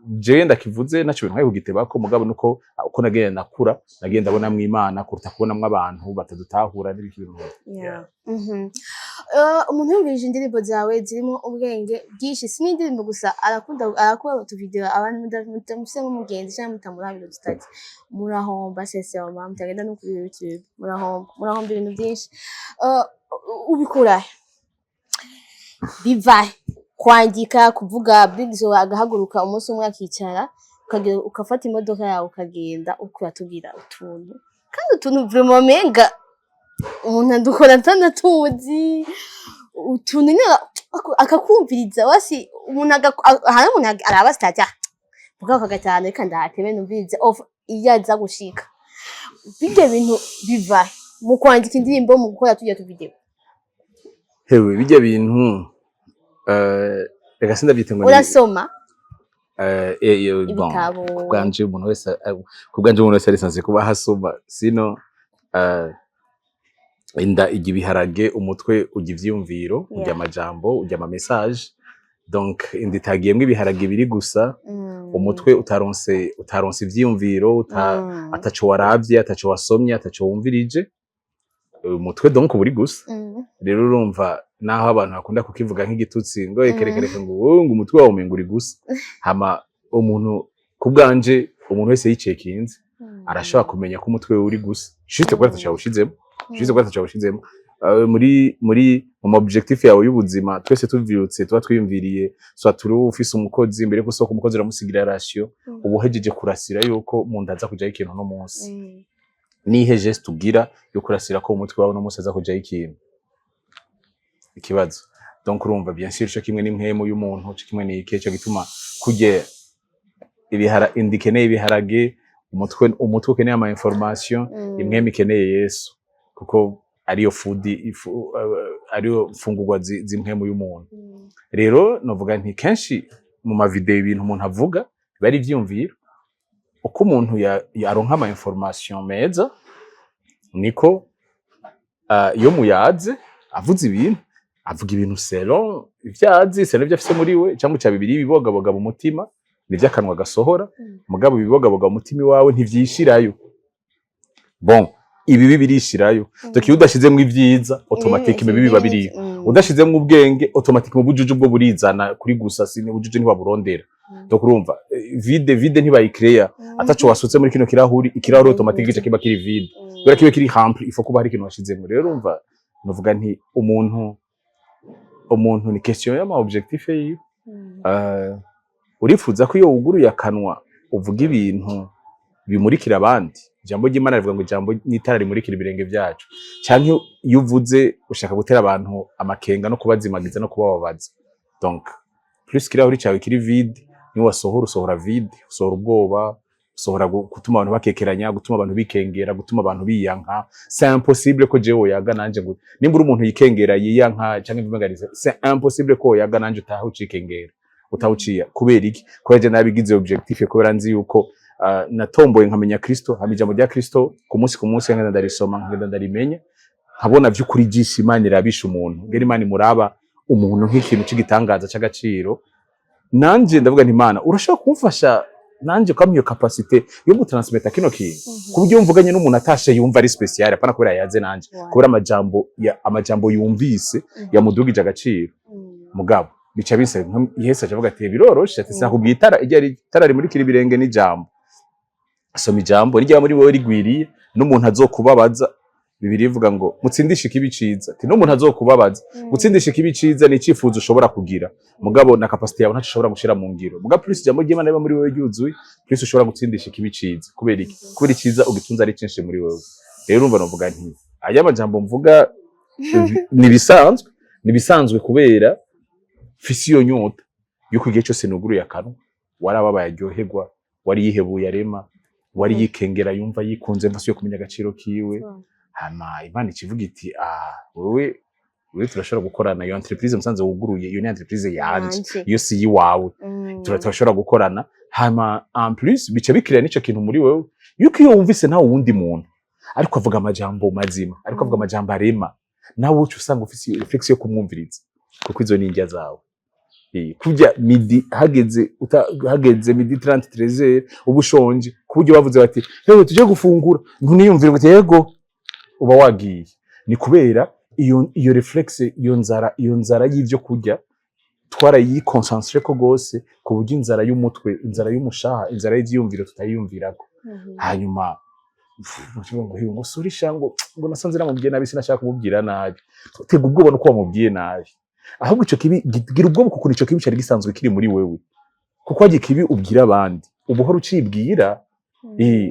Jewe ndakivuze, naco bintu nkwiye kugitebako, mugabo nuko uko nagenda nakura, nagiye ndabonamwo Imana kuruta kubonamwo abantu batadutahura n'ibiki, ibintu nk'ivyo. Yeah. Umuntu yumvirije indirimbo zawe zirimo ubwenge bwinshi, si n'indirimbo gusa, arakunda, arakora utuvideo. Abantu mutamufise nk'umugenzi canke mutamurabira tutati, murahomba sincèrement. Mutagenda no kuri YouTube, murahomba, murahomba ibintu byinshi. Ubikura he? Biva he? Kwandika, kuvuga, Big Zo agahaguruka umunsi umwe akicara, ukagira ukafata imodoka yawe ukagenda, uko uratubwira utuntu, kandi utuntu vraiment menga umuntu adukora atanatuzi, utuntu nyine akakumviriza wasi umuntu hari umuntu araba statut mugabo kagatanu, reka ndahatebe numvirize off iyo aza gushika. Bijya bintu biva he? Mu kwandika indirimbo, mu gukora tujya tuvideo? Hewe, bijya bintu, reka sindavyite ngo Urasoma bon, ibitabo? Kubwanje umuntu wese ari censé kuba ahasoma, sino inda ijya ibiharage, umutwe ujya ivyiyumviro, ujya amajambo, ujya ama message. Donc inda itagiyemwo ibiharage biri gusa, umutwe utaronse ivyiyumviro, ataco waravye, ataco wasomye, ataco wumvirije, umutwe donc uba uri gusa. Rero urumva, naho abantu bakunda kukivuga nk'igitutsi ngo reka reka, ngo wowe, ngo umutwe wawe umenga uri gusa. Hama umuntu, ku bwanje, umuntu wese yicekinze arashobora kumenya ko umutwe we uri gusa, juste kubera ataco yawushizemo, juste kubera ataco yawushizemo. Muri mu ma objectif yawe y'ubuzima, twese tuvyutse tuba twiyumviriye, soit turi ufise umukozi, mbere yuko usohoka umukozi uramusigira ration, uba uhejeje kurasira yuko mu nda aza kujayo ikintu no munsi. Nihe geste ugira yo kurasira ko umutwe wawe no munsi aza kujayo ikintu? Ikibazo. Donc urumva, bien sûr, ico kimwe n'impwemu y'umuntu, ico kimwe n'iki. Ico gituma kurya ibihara, inda ikeneye ibiharage, umutwe ukeneye ama information, impwemu ikeneye Yesu, kuko ariyo food ifu, ariyo mfungurwa z'impwemu y'umuntu. Rero novuga nti kenshi mu mavideo ibintu umuntu avuga biba ari ivyiyumviro. Uko umuntu yaronka ama information meza, niko iyo muyaze avuze ibintu, avuga ibintu selon ivyo azi, selon ivyo afise muri we. Cyangwa ca bibiri bibogaboga mu mutima nivyo akanwa gasohora. Mugabo ibibogaboga mu mutima iwawe ntivyishirayo. Bon, ibibi birishirayo. Donc iyo udashizemwo ivyiza, automatiquement ibibi biba biriyo. Udashizemwo ubwenge, automatiquement ubujuju bwo burizana kuri gusa. Si ubujuju ntibaburondera. Donc urumva, vide ntibayikreya. Ataco wasutse muri kino kirahuri, ikirahuri automatique gica kiba kiri vide. Kubera kiba kiri rempli, il faut kuba hari ikintu washizemwo. Rero urumva, novuga nti umuntu ni question y'ama objectif yiwe. Urifuza ko iyo wuguruye akanwa uvuga ibintu bimurikira abandi? Ijambo ry'Imana rivuga ngo ijambo n'itara rimurikira ibirenge vyacu. Canke iyo uvuze ushaka gutera abantu amakenga no kubazimagiza no kubababaza? Donc plus ikirahuri cawe kiri vide, niyo wasohora, usohora vide, usohora ubwoba, usohora gutuma abantu bakekeranya, gutuma abantu bikengera, gutuma abantu biyanka. C'est impossible ko jewe woyaga nanje ngo, nimba uri umuntu yikengera, yiyanka canke vimagariza, c'est impossible ko woyaga nanje utaha ucikengera, utawuciya. Kubera iki? Kubera je nabigize objectif, kubera nzi yuko natomboye nkamenya Kristo. Hama ijambo rya Kristo ku munsi ku munsi nkagenda ndarisoma, nkagenda ndarimenya, nkabona vy'ukuri ijisho Imana irabisha umuntu, ngera Imana imuraba umuntu nk'ikintu c'igitangaza c'agaciro. Nanje ndavuga nti: "Imana, urashobora kumfasha nanje ukampa iyo capacité yo gutransmeta kino kintu, ku buryo mvuganye n'umuntu atashe yumva ari spécial, apana kubera yaze nanje, kubera amajambo yumvise yamudugije agaciro." Mugabo bica bisa Yesu aca avuga ati: "Biroroshe." Ati: "Sinakubwiye itara iryo ari itara rimurikira ibirenge n'ijambo? Soma ijambo rijya muri wowe rigwiriye, n'umuntu azokubabaza." Bibiliya ivuga ngo mutsindishe ikibi ciza, ati n'umuntu azokubabaza. Gutsindisha ikibi ciza ni icifuzo ushobora kugira, mugabo na capacité yawe ntaco ushobora gushira mu ngiro. Mugabo plus ijambo ry'Imana riba muri wewe ryuzuye, plus ushobora gutsindisha ikibi ciza. Kubera iki? Kubera iciza ugitunze ari cinshi muri wewe. Rero urumva, novuga nti aya majambo mvuga ni bisanzwe kubera mfise iyo nyota yuko igihe cyose nuguruye akanwa, warababaye aryoherwa, wari yihebuye arema, wari yikengera yumva yikunze, mva yo kumenya agaciro kiwe. Hama Imana ikivuga iti: "Ah, wewe turashobora gukorana. Iyo entreprise musanze wuguruye, iyo ni entreprise yanje, Yanje. iyo si iwawe. Turashobora gukorana." Hama en plus bica bikirira n'ico kintu muri wewe, yuko iyo wumvise nawe wundi muntu ariko avuga amajambo mazima, ariko avuga amajambo arema, nawe uca usanga ufise iyo réflexe yo kumwumviriza, kuko izo ni indya zawe. Kurya midi hageze hageze midi 30, 13, uba ushonje, ku buryo bavuze bati: "Hewe, tuje gufungura," ntuniyumvire ngo yego, uba wagiye. Ni kubera iyo réflexe, iyo nzara y'ivyo kurya twarayiconcentre ko gose, ku buryo inzara y'umutwe, inzara y'umushaha, inzara y'ivyiyumviro tutayiyumvirako. Hanyuma ngo ngo surisha ngo nasanze namubwiye nabi, sinashaka kumubwira nabi. Tega ubwoba nuko wamubwiye nabi, ahubwo ico kibi gira ubwoba kuko ico kibi cari gisanzwe kiri muri wewe, kuko harya ikibi ubwira abandi uba uhora ucibwira.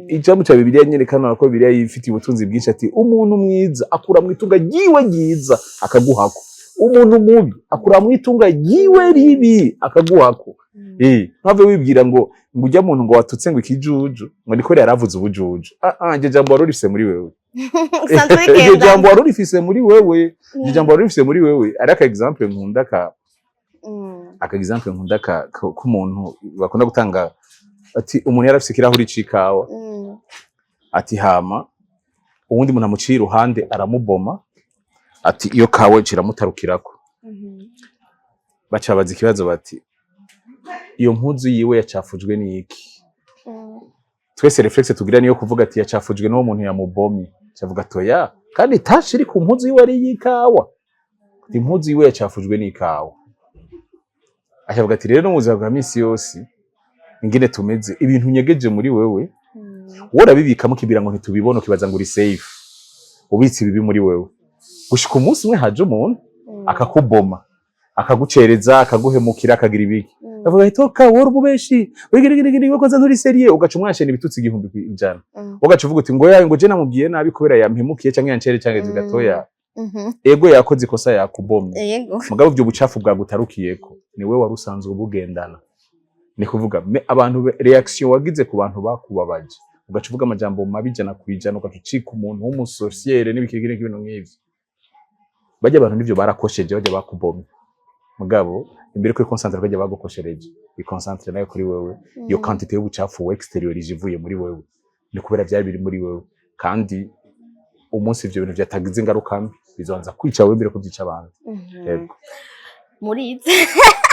Ijambo ca Bibiliya nyerekana ko Bibiliya yifitiye ubutunzi bwinshi, ati umuntu mwiza akura mu itunga ryiwe ryiza akaguhako, umuntu mubi akura mu itunga ryiwe ribi akaguhako. Ntave wibwira ngo ujya muntu ngo watutse ngo ikijuju, ngo niko yaravuze ubujuju. Ah ah, iryo jambo wari urifise muri wewe. Usanzwe Iryo ugenda. jambo wari urifise muri wewe, iryo jambo wari urifise muri wewe. Ari aka exemple nkunda ka aka exemple nkunda k'umuntu bakunda gutanga, ati umuntu yari afise ikirahuri c'ikawa, ati hama uwundi muntu amuciye iruhande aramuboma, ati iyo kawa kiramutarukirako. Baca babaza ikibazo bati: "Iyo mpuzu yiwe yacafujwe n'iki?" Twese réflexe tugira niyo kuvuga ati yacafujwe n'uwo muntu yamubomye. Cavuga atoya, kandi tache iri ku mpuzu yiwe ari iy'ikawa, impuzu yiwe yacafujwe n'ikawa. Acavuga ati rero no mu buzima bwa misi yose ingene tumeze, ibintu unyegeje muri wewe, wowe urabibikamo ukibwira ngo ntitubibone, ukibaza ngo uri safe, ubitse ibibi muri wewe, gushika umunsi umwe haje umuntu akakuboma, akagucereza, akaguhemukira, akagira ibiki, avuga ati: "Toka, wowe ububeshi, wigirigirigiri, wakoze, nturi sérieux," ugaca umwashena ibitutsi 1000%. Ugaca uvuga uti ngo yawe, ngo je namubwiye nabi kubera yampemukiye canke yancere canke gatoya. Ego, yakoze ikosa, yakubomye. Mugabo ivyo bucafu bwagutarukiyeko ni we wari usanzwe ubugendana. Ni kuvuga abantu réaction wagize ku bantu bakubabaje, ugaca uvuga amajambo mabi 100%, ugaca ucika umuntu w'umusosiyere n'ibikigiri n'ibintu nk'ivyo. Bajya abantu nivyo barakosheje, bajya bakubomye, mugabo imbere ko concentre bajya bagukoshereje, iconcentre nayo kuri wewe. Iyo quantité y'ubucafu extériorije ivuye muri wewe ni kubera byari biri muri wewe, kandi umunsi ivyo bintu vyatagize ingaruka mbi bizonza kwica wewe mbere ko vyica abandi. Yego. Murize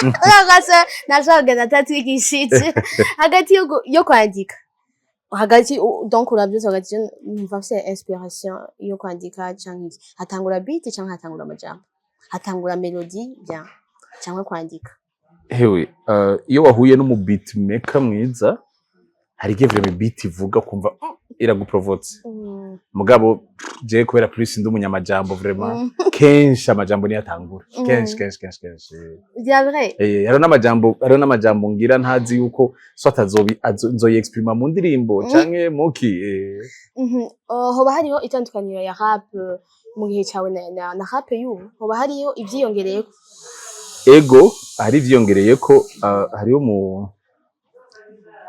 uragasa, nashaka atatwigishije hagati yo kwandika hagati donc uravyutse hagati numva mfise inspiration yo kwandika canke iki, hatangura beat canke hatangura amajambo, hatangura mélodie bien canke kwandika? Hewe, iyo wahuye n'umu beatmaker mwiza, hari igihe vraiment beat ivuga ukumva iraguprovotse. Mugabo je kubera plus ndi umunyamajambo vraiment, kenshi amajambo niyo atangura. Kenshi, kenshi, kenshi, kenshi. Vya vrai? Eh, hariho n'amajambo ngira ntazi yuko soit azobi nzoyexprima mu ndirimbo canke muki. Hoba hariho itandukaniro ya rap mu gihe cawe na rap y'ubu? Hoba hariho ivyiyongereyeko? Ego, hari ivyiyongereyeko.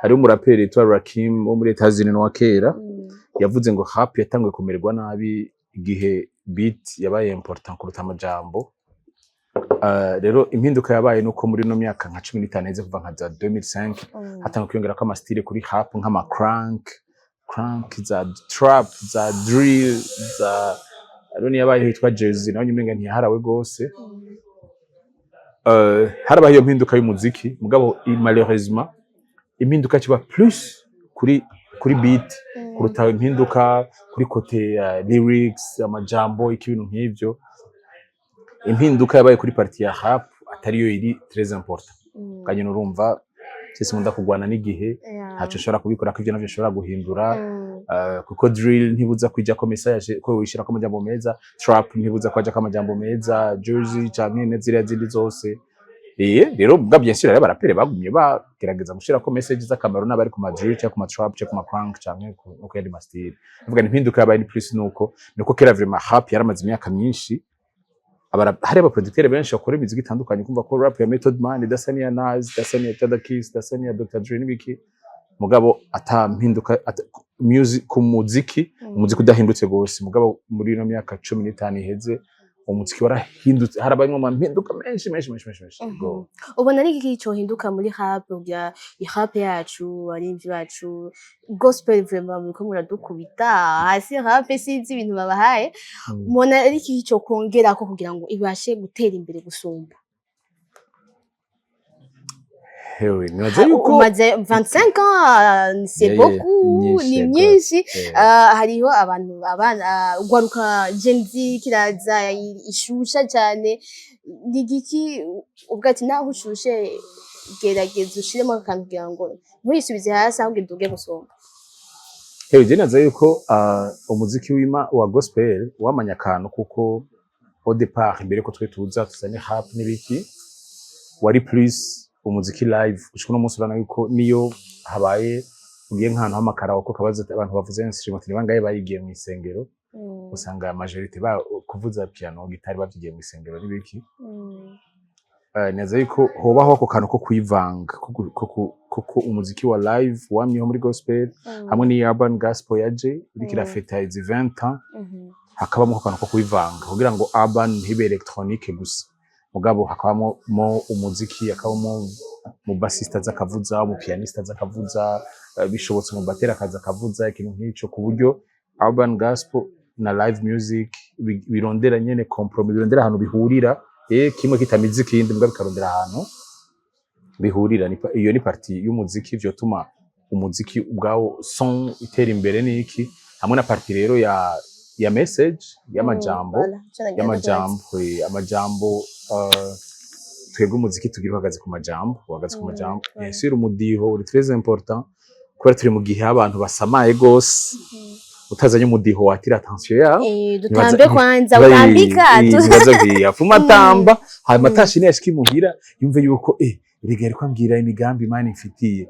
Hariho umuraperi yitwa Rakim wo muri Etats-Unis wa kera, yavuze ngo rap yatanguye kumererwa nabi igihe beat yabaye important kuruta amajambo. Rero impinduka yabaye nuko muri no myaka nka 15 iheze, kuva nka za 2005, hatanguye kwiyongerako amastyle kuri rap nk'ama crunk, za trap, za drill, za hariho niyabayeho yitwa Jersey, nawe umenga ntiyaharawe gose. Harabaho iyo mpinduka y'umuziki, mugabo malheureusement impinduka kiba plus kuri beat kuruta impinduka kuri côté lyrics, amajambo, iki, ibintu nk'ivyo. Impinduka yabaye kuri partie ya rap atariyo iri très important. Kandi urumva twese nkunda kugwana n'igihe, ntaco nshobora kubikora ko ivyo navyo nshobora guhindura. Kuko drill ntibuza kwijako message ko wishirako amajambo meza, trap ntibuza kwajako amajambo meza, jersey canke neziriya zindi zose. Rero bwa bien sûr, rero abarapere bagumye bagerageza gushirako message z'akamaro n'abari ku ma drill canke ku ma trap canke ku ma crunk canke no ku yandi ma style. Vuga ni impinduka yabaye ni plus nuko kera vraiment rap yaramaze imyaka myinshi. Hari abaproducteur benshi bakora imiziki itandukanye, kumva ko rap ya Method Man idasa n'iya Nas, idasa n'iya Jadakiss, idasa n'iya Dr. Dre n'ibiki, mugabo ata mpinduka music ku muziki, umuziki udahindutse gose. Mugabo muri ino myaka 15 iheze umuziki warahindutse, harabayemwo amampinduka menshi menshi menshi menshi menshi. Go. Ubona ari iki cohinduka muri rap kugira rap yacu, abaririmbyi bacu gospel, vraiment muriko muradukubita hasi rap, sinzi ibintu babahaye. Mubona ari iki cokongerako kugira ngo ibashe gutera imbere gusumba? Hewe, nibaza yuko Umaze 25 ans, c'est beaucoup. Myinshi, Ni yego. myinshi. Ah, hariho abantu, abana, ugwaruka Gen Z kiraza ishusha cyane. Ni igiki ubwo ati naho ushushe, gerageza ushiremo akantu kugira ngo ntuyisubize hasi, ahubwo iduge gusumba? Hewe, je naza yuko umuziki wima wa gospel wamanya akantu, kuko au départ, imbere ko twe tuza tuzane rap n'ibiki, wari plus umuziki live. Gushika uno munsi urabona yuko niyo habaye ugiye nk'ahantu h'amakaraoke kabaza abantu bavuze instrument ni bangahe bayigiye mu isengero, usanga majorité ba kuvuza piano, gitari bavyigiye mu isengero n'ibiki. Neza yuko hobaho ako kantu ko kwivanga, ko umuziki wa live wamyeho muri gospel hamwe n'iyi urban gospel yaje iriko irafeta izi 20 ans, hakabamo ako kantu ko kwivanga kugira ngo urban ntibe électronique gusa, mugabo hakabamo mo umuziki, hakabamo mu bassiste aza akavuza, mu pianiste aza akavuza, bishobotse mu batera akaza akavuza, ikintu nk'ico, ku buryo urban gospel na live music birondera nyene compromis, birondera ahantu bihurira, kimwe kitamize ikindi, mugabo bikarondera ahantu bihurira. Iyo ni partie y'umuziki vyotuma umuziki ubwawo son itera imbere n'iki, hamwe na partie rero ya message y'amajambo. Voilà, ico nagira Y'amajambo, amajambo, twebwe umuziki tugira uhagaze ku majambo, uhagaze ku majambo. Bien sûr umudiho uri très important, kubera turi mu gihe abantu basamaye gose, utazanye umudiho watira attention yabo. Dutambe kwanza, utambika. Ntibaza afuma atamba, hanyuma atashe niyashika imuhira yumve yuko erega yariko ambwira imigambi Imana imfitiye.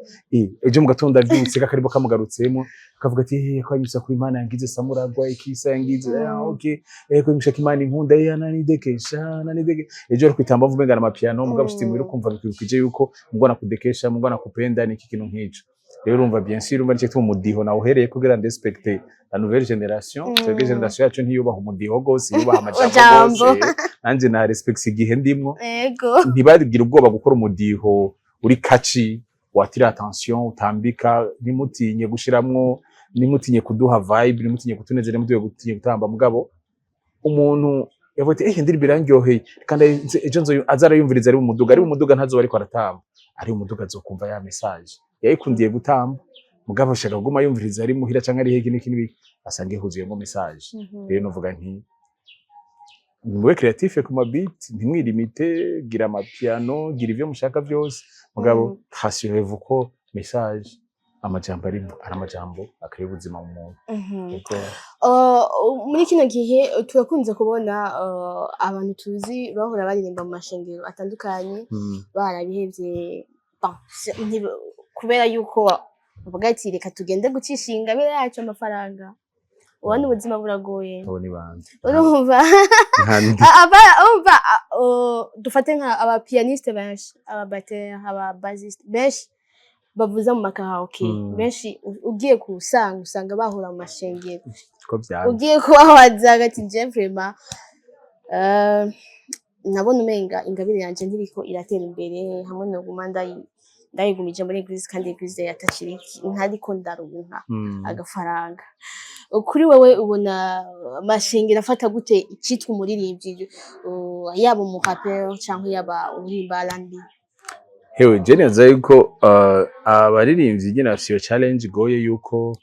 Ejo mu gatondo avyutse kakaribo kamugarutsemo, akavuga ati ko anyusa ku Imana yangize samuragwa ikisa yangize. Ah, okay, ko ngushaka Imana inkunda, ananidekesha, ananideke. Ejo ari kwitamba mvuga ngana amapiano, mugabo ushitse muhira ukumva bikwibukije yuko Mungu anakudekesha, Mungu anakupenda, ni iki kintu nk'ico. Rero urumva, bien sûr, urumva nicyo gituma umudiho nawe uhereye kugira ndespecte la nouvelle génération. Twebwe génération yacu ntiyubaha umudiho gose, yubaha amajambo Amajambo. gose. Nanje na respecte igihe ndimwo. Ntibagire ubwoba gukora umudiho uri catchy, watira attention, utambika. Ntimutinye gushiramwo, ntimutinye kuduha vibe, ntimutinye kutunezera, ntimutinye gutamba. Mugabo umuntu yavuga ati indirimbo irandyoheye, kandi ejo nzo aza arayumviriza ari mu muduga, ntazoba ariko aratamba, ari mu muduga azokumva ya message yayikundiye gutamba. Mugabo ashaka kuguma yumviriza ari muhira canke ari heki n'iki n'ibiki, asanga ihuzuyemo message. Rero novuga nti mube créatif ku ma beat, ntimwilimite, gira amapiano, gira ivyo mushaka vyose, mugabo rassurez-vous ko message, amajambo arimo ari amajambo akaba ubuzima mu muntu. Kuko Muri kino gihe turakunze kubona abantu tuzi bahora baririmba mu mashengero atandukanye barabihevye. Bon, kubera yuko bavuga ati reka tugende gucisha ingabire yacu amafaranga, ubona ubuzima buragoye. Abo ni bande? Urumva? Nkandi? Urumva, dufate nka abapianiste benshi, ababatteur, ababasiste benshi bavuza mu makaraoke, benshi ugiye kusanga usanga bahora mu mashengero. Ko vyanga. Ugiye kubabaza ati je vraiment, nabona umenga ingabire yanje ntiriko iratera imbere, hamwe noguma ndayigumije muri église, kandi église yataciriki ntariko ndaronka agafaranga. Kuri wewe ubona amashengero afata gute icitwa umuririmbyi, yaba umurapeur canke yaba uririmba R&B? Hewe, je neza yuko abaririmbyi nyene bafise iyo challenge igoye yuko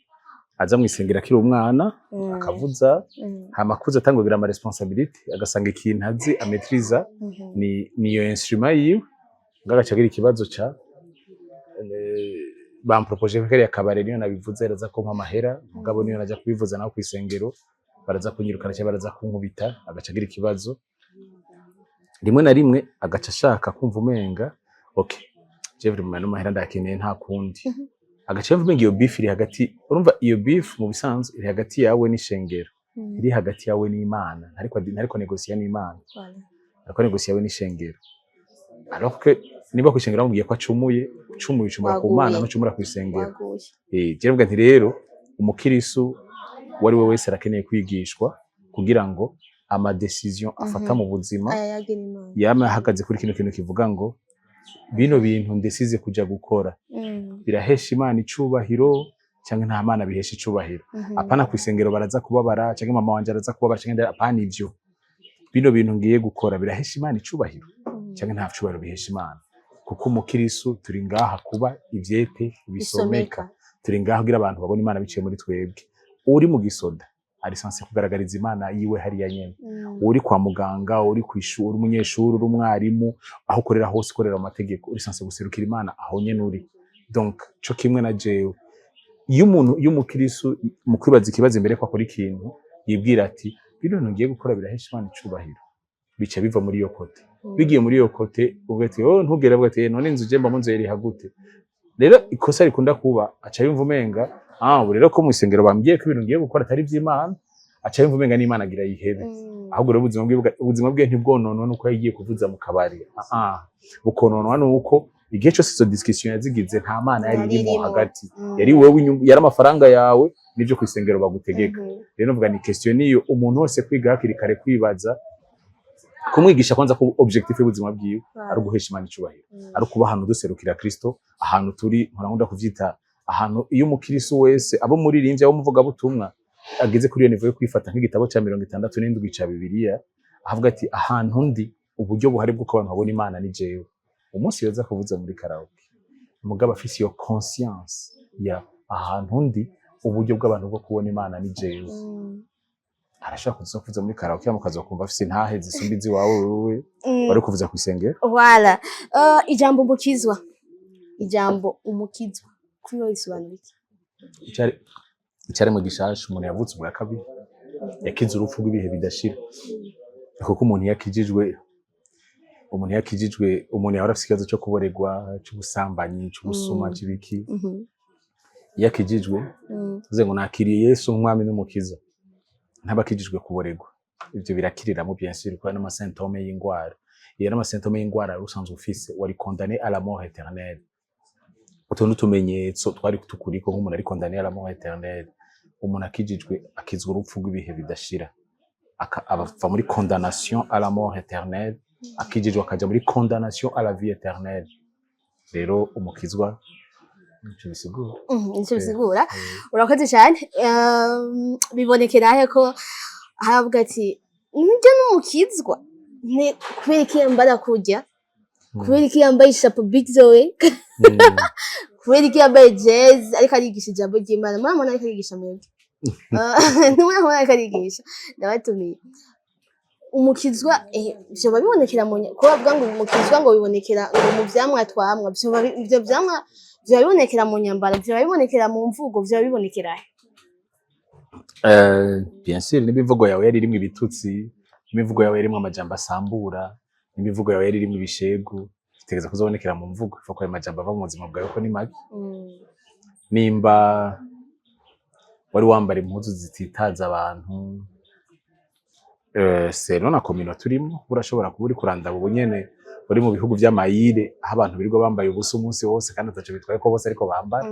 aza mw'isengero akiri umwana, akavuza, hama akuze atangura kugira ama responsabilité, agasanga ikintu azi amaîtriza ni iyo instrument yiwe, ngaho agaca agira ikibazo ca Bampropoje kariya kabare, niyo nabivuze araza kumpa amahera, mugabo niyo najya kubivuza naho kw'isengero baraza kunyirukana cyangwa baraza kunkubita, agaca agira ikibazo. Rimwe na rimwe agaca ashaka kumva umenga okay, jewe mu mahera ndakeneye, nta kundi. Agaca yumva umenga iyo beef iri hagati. Urumva, iyo beef mu bisanzwe iri hagati yawe n'ishengero, iri hagati yawe n'Imana. Ntariko negosiya n'Imana. Voilà. Ariko negosiya yawe n'ishengero, alors que niba kw'ishengero bamubwiye ko acumuye, ucumuye ucumura ku Mana, Waguye. ntucumura kw'isengero. Waguye. Je mvuga nti rero umukirisu uwo ari we wese arakeneye kwigishwa kugira ngo ama décisions afata mu buzima aya yagira Imana. yama ahagaze kuri kino kintu kivuga ngo bino bintu ndesize kuja gukora birahesha Imana icubahiro cyangwa nta Mana bihesha icubahiro. Apana kw'isengero baraza kubabara, cyangwa mama wanje araza kubabara, cyangwa apana ivyo. Bino bintu ngiye gukora birahesha Imana icubahiro cyangwa nta cubahiro bihesha Imana? Kuko umukirisu turi ngaha kuba ivyete bisomeka, turi ngaha kugira abantu babone Imana biciye muri twebwe. Uri mu gisoda ari censé kugaragariza Imana yiwe hariya nyene. Uri kwa muganga, uri kw'ishuri, uri umunyeshuri, uri umwarimu, aho ukorera hose, ukorera mu mategeko, uri censé guserukira Imana aho nyene uri. Donc co kimwe na jewe, iyo umuntu, iyo umukirisu mu kwibaza ikibazo imbere ko akora ikintu yibwira ati bino bintu ngiye gukora birahesha Imana icubahiro, bica biva muri iyo côté. Bigiye muri iyo côté, uvuga ati oh, ntugere, avuga ati: "Eh, none inzu je mbamo nzoyiriha gute?" Rero ikosa rikunda kuba, aca yumva umenga ah, ubu rero ko mu isengero bambwiye ko ibintu ngiye gukora atari ivy'Imana, aca yumva umenga n'Imana agira yihebe. Ahubwo rero ubuzima bwe ntibwononwa nuko yagiye kuvuza mu kabari, ah, bukononwa nuko igihe cyose izo discussion yazigize nta Mana yari Yari irimo irimo. hagati. Yari wewe yari amafaranga yawe n'ibyo ku isengero bagutegeka. Rero mvuga ni question niyo umuntu wese kwiga hakiri kare, kwibaza, kumwigisha kwanza ko objectif y'ubuzima bwiwe ari uguhesha Imana icubahiro, ari ukuba ahantu duserukira Kristo ahantu turi. Nkora nkunda kuvyita ahantu iyo umukirisu wese, abo muririmbyi, abo muvugabutumwa, ageze kuri iyo niveau yo kwifata nk'igitabo ca 67 ca Bibiliya, avuga ati ahantu ndi uburyo buhari bw'uko abantu babona Imana ni jewe. Umunsi yoza kuvuza muri karaoke, mugabo afise iyo conscience ya ahantu ndi uburyo bw'abantu bwo kubona Imana ni jewe, arashobora kuza kuvuza muri karaoke, mukaza kumva afise intahe zisumba iziwawe wewe wari kuvuza kw'isengero. Voilà. Ijambo umukizwa kuri wowe risobanura iki? Icaremwe gishasha, umuntu yavutse ubwa kabiri, yakize urupfu rw'ibihe bidashira. Kuko umuntu iyo akijijwe, umuntu yahora afise ikibazo cyo kuboregwa, c'ubusambanyi, c'ubusuma, c'ibiki, iyo akijijwe, tuvuze ngo nakiriye Yesu nk'umwami n'umukiza, ntaba akijijwe kuboregwa. Ivyo birakiriramo bien sûr, kuko n'ama symptômes y'ingwara, iyo n'ama symptômes y'ingwara wari usanzwe ufise, wari condamné à la mort éternelle. Utu n'utumenyetso twari tukuriko nk'umuntu ari condamné à la mort éternelle. Umuntu akijijwe akizwa urupfu rw'ibihe bidashira, ava muri condamnation à la mort éternelle, akijijwe akaja muri condamnation à la vie éternelle. Rero umukizwa nico bisigura. Nico bisigura. Urakoze cyane. Bibonekera he ko haravuga ati nibyo n'umukizwa? Ni kubera iki yambara kurya? Kubera iki yambaye ishapo Big Zoe? Kubera iki yambaye jazz ariko arigisha ijambo ry'Imana? Murabona ariko arigisha mwebwe, ntimurabona ariko arigisha. Ndabatumiye umukizwa, vyoba bibonekera mu ko bavuga ngo umukizwa ngo bibonekera ngo mu vyamwa twamwa. Ivyo vyamwa vyoba bibonekera mu nyambaro, vyoba bibonekera mu mvugo, vyoba bibonekera he? Bien sûr, n'imivugo yawe yari irimwo ibitutsi, n'imivugo yawe yarimwo amajambo asambura, n'imivugo yawe yari irimwo ibishegu, bitegereza kuzobonekera mu mvugo. Ifa ko ayo majambo ava mu buzima bwawe ko ni mabi. Nimba wari wambara impuzu zititaza abantu, selon na communauté turimo, urashobora kuba uri kurandaba ubu nyene uri mu bihugu vy'amayire, aho abantu birirwa bambaye ubusa umunsi wose kandi ataco bitwaye ko bose ariko bambara.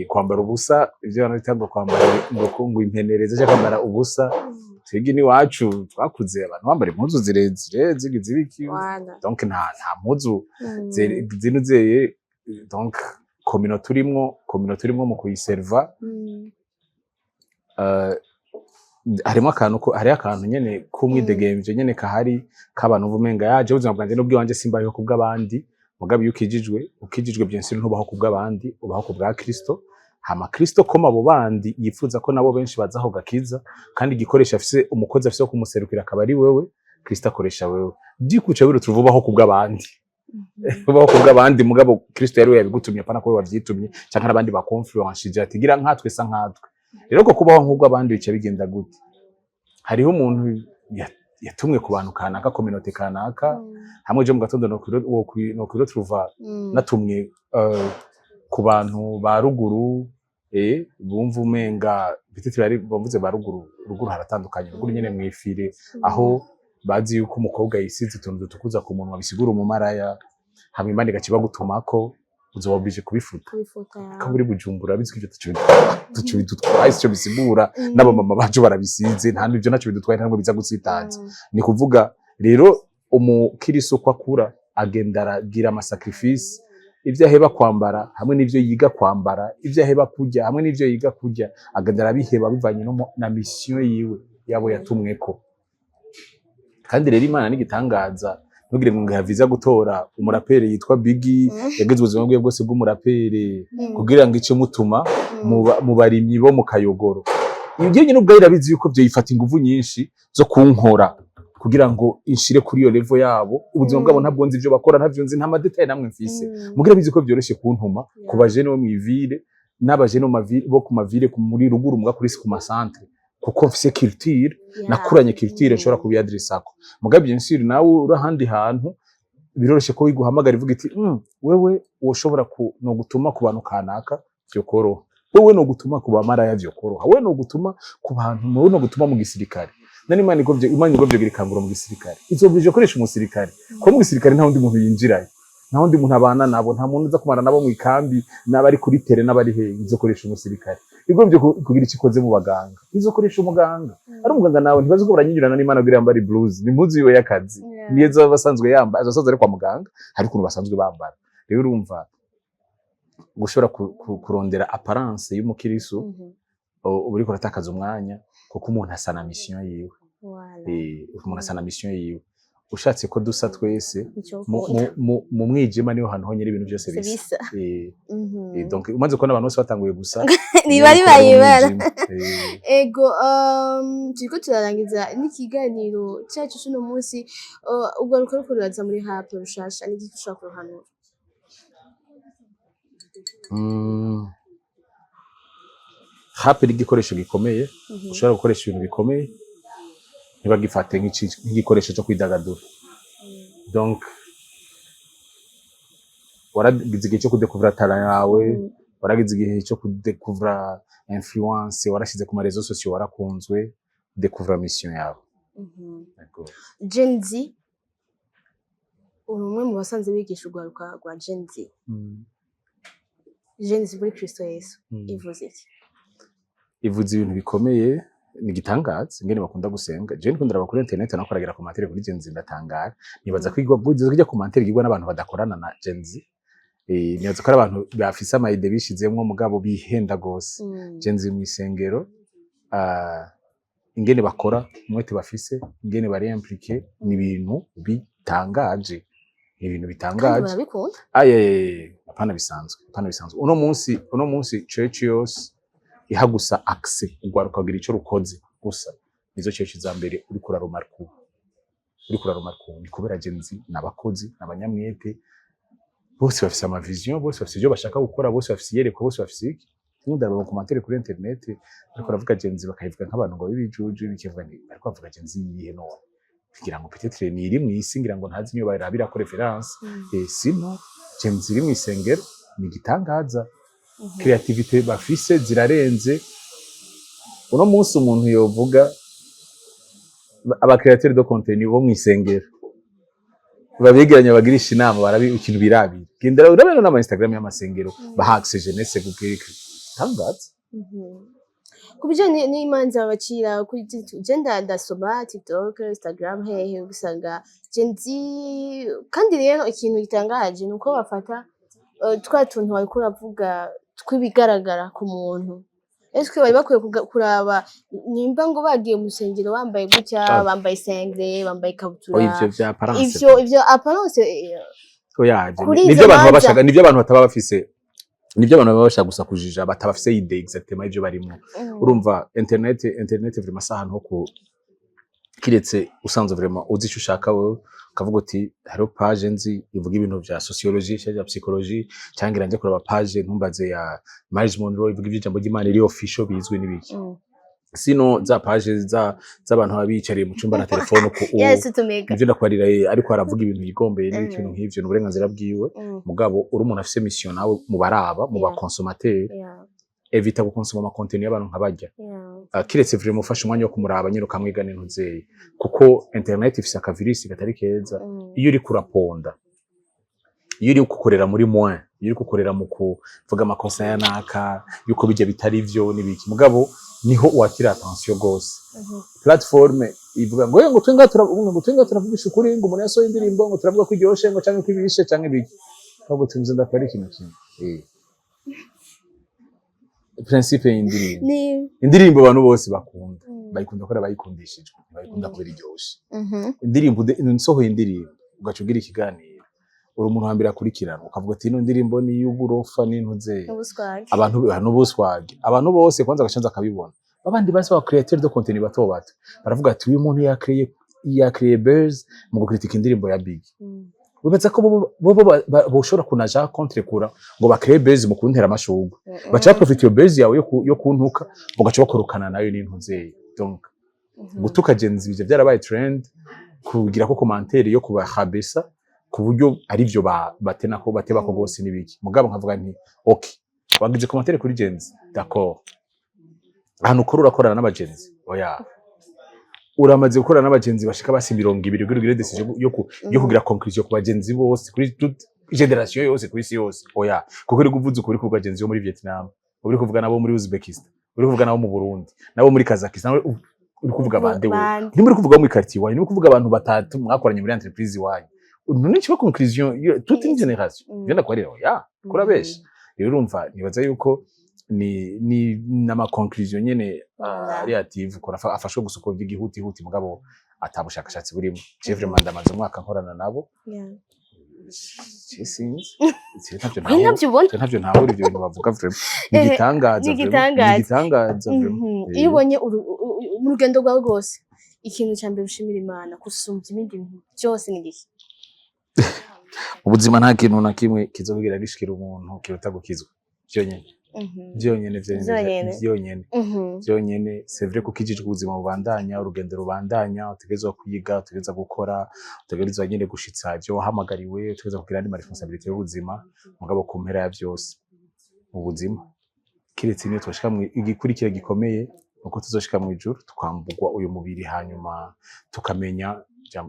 Kwambara ubusa, ivyo abantu bita ngo kwambara ngo impenereze cyangwa kwambara ubusa, twebwe n'iwacu twakuze abantu bambara impuzu zirezire zigize ibiki. Voilà. Donc nta mpuzu zinuzeye. Donc communauté turimwo mu kuyiserva, harimo akantu ko hariho akantu nyene k'umwidegemvyo nyene kahari k'abantu uva umenga yaje ubuzima bwanje n'ubwiwanje, simbayeho kubw'abandi. Mugabo iyo ukijijwe, bien sûr ntubaho kubw'abandi, ubaho kubwa Kristo. Hama Kristo koma abo bandi yifuza ko nabo benshi baza aho gakiza, kandi igikoresho afise, umukozi afise wo kumuserukira akaba ari wewe. Kristo akoresha wewe, byikuca biro tuvubaho kubw'abandi. Kubaho kubw'abandi, mugabo Kristo yari we yabigutumye, apana ko wavyitumye canke n'abandi bakonfluenshije ati gira nkatwe, sa nkatwe. Rero ko kubaho nk'ubwo abandi bica bigenda gute? Hariho umuntu yatumwe ku bantu kanaka, communauté kanaka. Hamwe je mu gatondo nokwiro truva natumwe ku bantu ba ruguru, bumva umenga peut-être bari bavuze ba ruguru. Ruguru haratandukanye, ruguru nyene mwifire, aho bazi yuko umukobwa yisize utuntu dutukuza ku munwa bisigura umumaraya, hama Imana igaca ibagutumako, uzoba obligé kubifuta. Kubifuta. Ko muri Bujumbura bizwi ivyo tuco bidutwaye, sico bisigura. N'abamama bacu barabisize, nta n'ivyo naco bidutwaye, ntabwo biza gutsitaza. Ni kuvuga rero umukiristo uko akura agenda aragira ama sacrifice, ivyo aheba kwambara hamwe n'ivyo yiga kwambara, ivyo aheba kurya hamwe n'ivyo yiga kurya, agenda arabiheba bivanye no na mission yiwe yabo yatumweko. Kandi rero Imana n'igitangaza, ntugire ngo ngaviza gutora umuraperi yitwa Biggie yagize ubuzima bwiwe bwose bw'umuraperi kugira ngo ice mutuma mu barimyi bo mu Kayogoro. Ibyo nyine ubwayo irabizi yuko vyo yifata inguvu nyinshi zo kunkora kugira ngo inshire kuri iyo level yabo. Ubuzima bwabo ntabwo nzi, ivyo bakora ntavyo nzi, nta ma détails namwe mfise. Mugira bizi ko vyoroshe kuntuma ku bajene bo mw'ivile n'abajene bo ku mavile muri ruguru, muga kuri ku ma centre, kuko mfise culture, nakuranye culture nshobora kubiyadresako. Muga bien sûr nawe uri ahandi hantu biroroshe ko iguhamagara ivuga iti wewe woshobora ku no gutuma ku bantu kanaka vyokoroha, wewe no gutuma ku bamaraya vyokoroha, wewe no gutuma ku bantu, wewe no gutuma mu gisirikare." Nani Imana igovye gira ikangura mu gisirikare, izobije koresha umusirikare, ko mu gisirikare nta wundi muntu yinjirayo, nta wundi muntu abana nabo, nta muntu uza kumara nabo mu ikambi, n'abari kuri terrain n'abari hehe. Izokoresha umusirikare. Igombye kugira icyo ikoze mu baganga, izokoresha umuganga. Ari umuganga nawe ntibazi ko baranyinyurana n'Imana kugira yambare blouse, ni impuzu yiwe y'akazi, niyo azoba basanzwe yambara, azoba asanzwe ari kwa muganga, hari ukuntu basanzwe bambara. Rero urumva gushobora kurondera apparence y'umukirisu, uba uriko uratakaza umwanya, kuko umuntu asa na mission yiwe. Voilà. Umuntu asa na mission yiwe. Ushatse ko dusa twese Ico mu, ukunda. mu mwijima niho hantu honyine ibintu byose bisa. Bisa. Donc umaze kubona abantu bose batanguye gusa, Niba ari yuko bari mu bayibara. mwijima. Ego, turiko turarangiza n'ikiganiro cyacu c'uno munsi. Urwaruka ruriko ruraza muri rap rushasha, n'igiki ushobora kuruhanura? Rap ni igikoresho gikomeye ushobora gukoresha ibintu bikomeye. Ntibagifate nk'igikoresho cyo kwidagadura. Donc waragize igihe cyo kudekuvura talent yawe, waragize igihe cyo kudekuvura influence, warashize ku ma réseaux sociaux, warakunzwe, dekuvura mission yawe. Ego. Gen Z, uri umwe mu basanzwe bigisha urwaruka rwa Gen Z. Gen Z muri Kristo Yesu ivuze iki? Ivuze ibintu bikomeye. Ni igitangaza ingene bakunda gusenga. Jewe ndiko ndaraba kuri internet, nako aragira commentaire kuri Gen Z, ndatangara. Nibaza ko igwa kujya commentaire igwa n'abantu badakorana na Gen Z. Nibaza ko ari abantu bafise ama idées bishizemwo, mugabo bihenda gose. Gen Z mw'isengero, ingene bakora, umwete bafise, ingene bari impliqué, ni ibintu bitangaje, ni ibintu Kandi bitangaje. barabikunda. Aye, apana bisanzwe, apana bisanzwe. Uno munsi church yose iha gusa accès urwaruka kugira ico rukoze gusa, nizo church za mbere uriko urarumarka ubu. Uriko urarumarka ubu ni kubera Gen Z ni abakozi, ni abanyamwete. Bose bafise ama vision, bose bafise ivyo bashaka gukora, bose bafise iyerekwa, bose bafise iki. Ndaraba mu commentaire kuri internet ariko baravuga Gen Z, bakayivuga nk'abantu ngo bibijuju, bikivuga ni ariko bavuga Gen Z yihe none? Kugira ngo peut-être ni iri mw'isi, ngira ngo ntazi niyo barabirako référence. Sino Gen Z iri mw'isengero ni igitangaza. Créativité bafise zirarenze. Uno munsi umuntu yovuga aba créateur de contenu bo mw'isengero babegeranya, bagirisha inama, barabi ikintu birabira. Gendera urabona n'ama Instagram y'amasengero baha accès jeunesse gukeka tangaza. Ku bijanye n'imanza babacira kuri TikTok, je ndasoma TikTok, Instagram, hehe, ugasanga Gen Z. Kandi rero ikintu gitangaje ni uko bafata twa tuntu wariko uravuga tw'ibigaragara ku muntu. Eske bari bakwiye kuraba nimba ngo bagiye mu rusengero bambaye gutya, Ah. bambaye singlet, bambaye ikabutura? Oya, ivyo vya apparence. Ivyo apparence, oya, ivyo kuri nivyo izo abantu baba manza. bashaka, nivyo abantu bataba bafise, nivyo abantu baba bashaka gusa kujija, batabafise idée exactement ivyo barimwo. Urumva internet vraiment si ahantu ho ku kiretse usanzwe vraiment uzi ico ushaka wewe. Ukavuga uti hariho page nzi ivuga ibintu vya sociologie canke vya psychologie, canke ngira nje kuraba page, ntumbaze, ya Myles Munroe ivuga ivy'ijambo ry'Imana iri official, bizwi n'ibiki. Sino za page za z'abantu baba biyicariye mu cumba na telefone uko Yes, tumega. Nivyo ndakwarira, ariko aravuga ibintu yigombeye n'ibiki, Mm. ibintu nk'ivyo ni uburenganzira bwiwe. Mugabo uri umuntu afise mission nawe mu baraba, mu ba consommateur, évita gukonsoma ama contenu y'abantu nka barya. Kiretse vraiment ufashe umwanya wo kumuraba nyine ukamwiga n'intuzeye, kuko internet ifise akavirisi katari keza. Iyo uriko uraponda, iyo uri gukorera muri moins, iyo uri gukorera mu kuvuga amakosa ya naka, yuko bijya bitari vyo n'ibiki, mugabo niho watira attention gose. Plateforme ivuga ngo ngo twenga turavuga, ngo twenga turavugisha ukuri, ngo umuntu yasohoye indirimbo, ngo turavuga ko iryoshe, ngo canke ko ibishe canke ibiki, ahubwo tuvuze ndakora ikintu kimwe, principe y'indirimbo. Ni Indirimbo abantu bose bakunda, bayikunda kubera bayikundishijwe, ntibayikunda kubera iryoshe. Indirimbo nsohoye indirimbo, ugaca ugira ikiganiro, uri umuntu wa mbere akurikirana, ukavuga ati ino ndirimbo ni iy'uburofa n'intuzeye. Ubuswage. Abantu n'ubuswage, abantu bose kwanza agashanza akabibona, babandi basi ba créateur de contenu bato bato baravuga ati uyu muntu yakreye buzz mu gukritika indirimbo ya Big. Wibaza ko bo boshobora kunaja contre kura ngo bakreye buzz mu kuntera amashurwe, baca baprofita iyo buzz yawe yo kuntuka, bagaca bakorokana nayo n'intuzeye. Donc gutuka Gen Z ivyo byarabaye trend, kugira ko commentaire yo kubahabesa ku buryo ari byo batena ko bateba ko gose n'ibiki. Mugabo nkavuga nti ok, wagize commentaire kuri Gen Z, d'accord, ahantu ukora urakorana n'abagenzi, oya, uramaze gukorana n'abagenzi bashika basi 20 kugira ugire décision yo kugira conclusion ku bagenzi bose, kuri toute génération yose, kuri isi yose, oya, kuko uri kuvuza ukuri ku bagenzi bo muri Vietnam, uri kuvuga nabo muri Uzbekistan, uri kuvuga nabo mu Burundi, nabo muri Kazakhstan, uri kuvuga bande wewe? Bande. Nimba uri kuvuga bo muri quartier iwanyu, nimba uri kuvuga abantu batatu mwakoranye muri entreprise iwanyu, none kiba conclusion toute une génération? Ivyo ndakwarira, oya, kurabesha. Rero urumva, nibaza yuko ni n'ama conclusion nyene relative ukora afashwe gusa uko by'igihutihuti, mugabo ata bushakashatsi burimo. Je vraiment ndamaze umwaka nkorana nabo. Je sinzi. Je ntavyo We ntahura. ntabyo ubona. Je ntavyo ntahura ivyo bintu bavuga vraiment. Ni igitangaza Ni vraiment. igitangaza. Ni igitangaza vraiment. Iyo ubonye mu rugendo rwawe rwose, ikintu cya mbere ushimira Imana gusumbya ibindi bintu byose ni igihe? Ubuzima, nta kintu na kimwe kizobwira gishikira umuntu kiruta gukizwa. Vyonyene. Vyonyene, vyonyene. Vyonyene. Vyonyene. Vyonyene. C'est vrai ko ukijijwe ubuzima bubandanya, urugendo rubandanya, utegerezwa kwiga, utegerezwa gukora, utegerezwa nyene gushitsa ivyo wahamagariwe, utegerezwa kugira andi ma responsabilité y'ubuzima, mugabo ku mpera ya vyose mu buzima, kiretse niyo twoshika mu igikurikira gikomeye, nuko tuzoshika mu ijuru tukambugwa uyu mubiri, hanyuma tukamenya.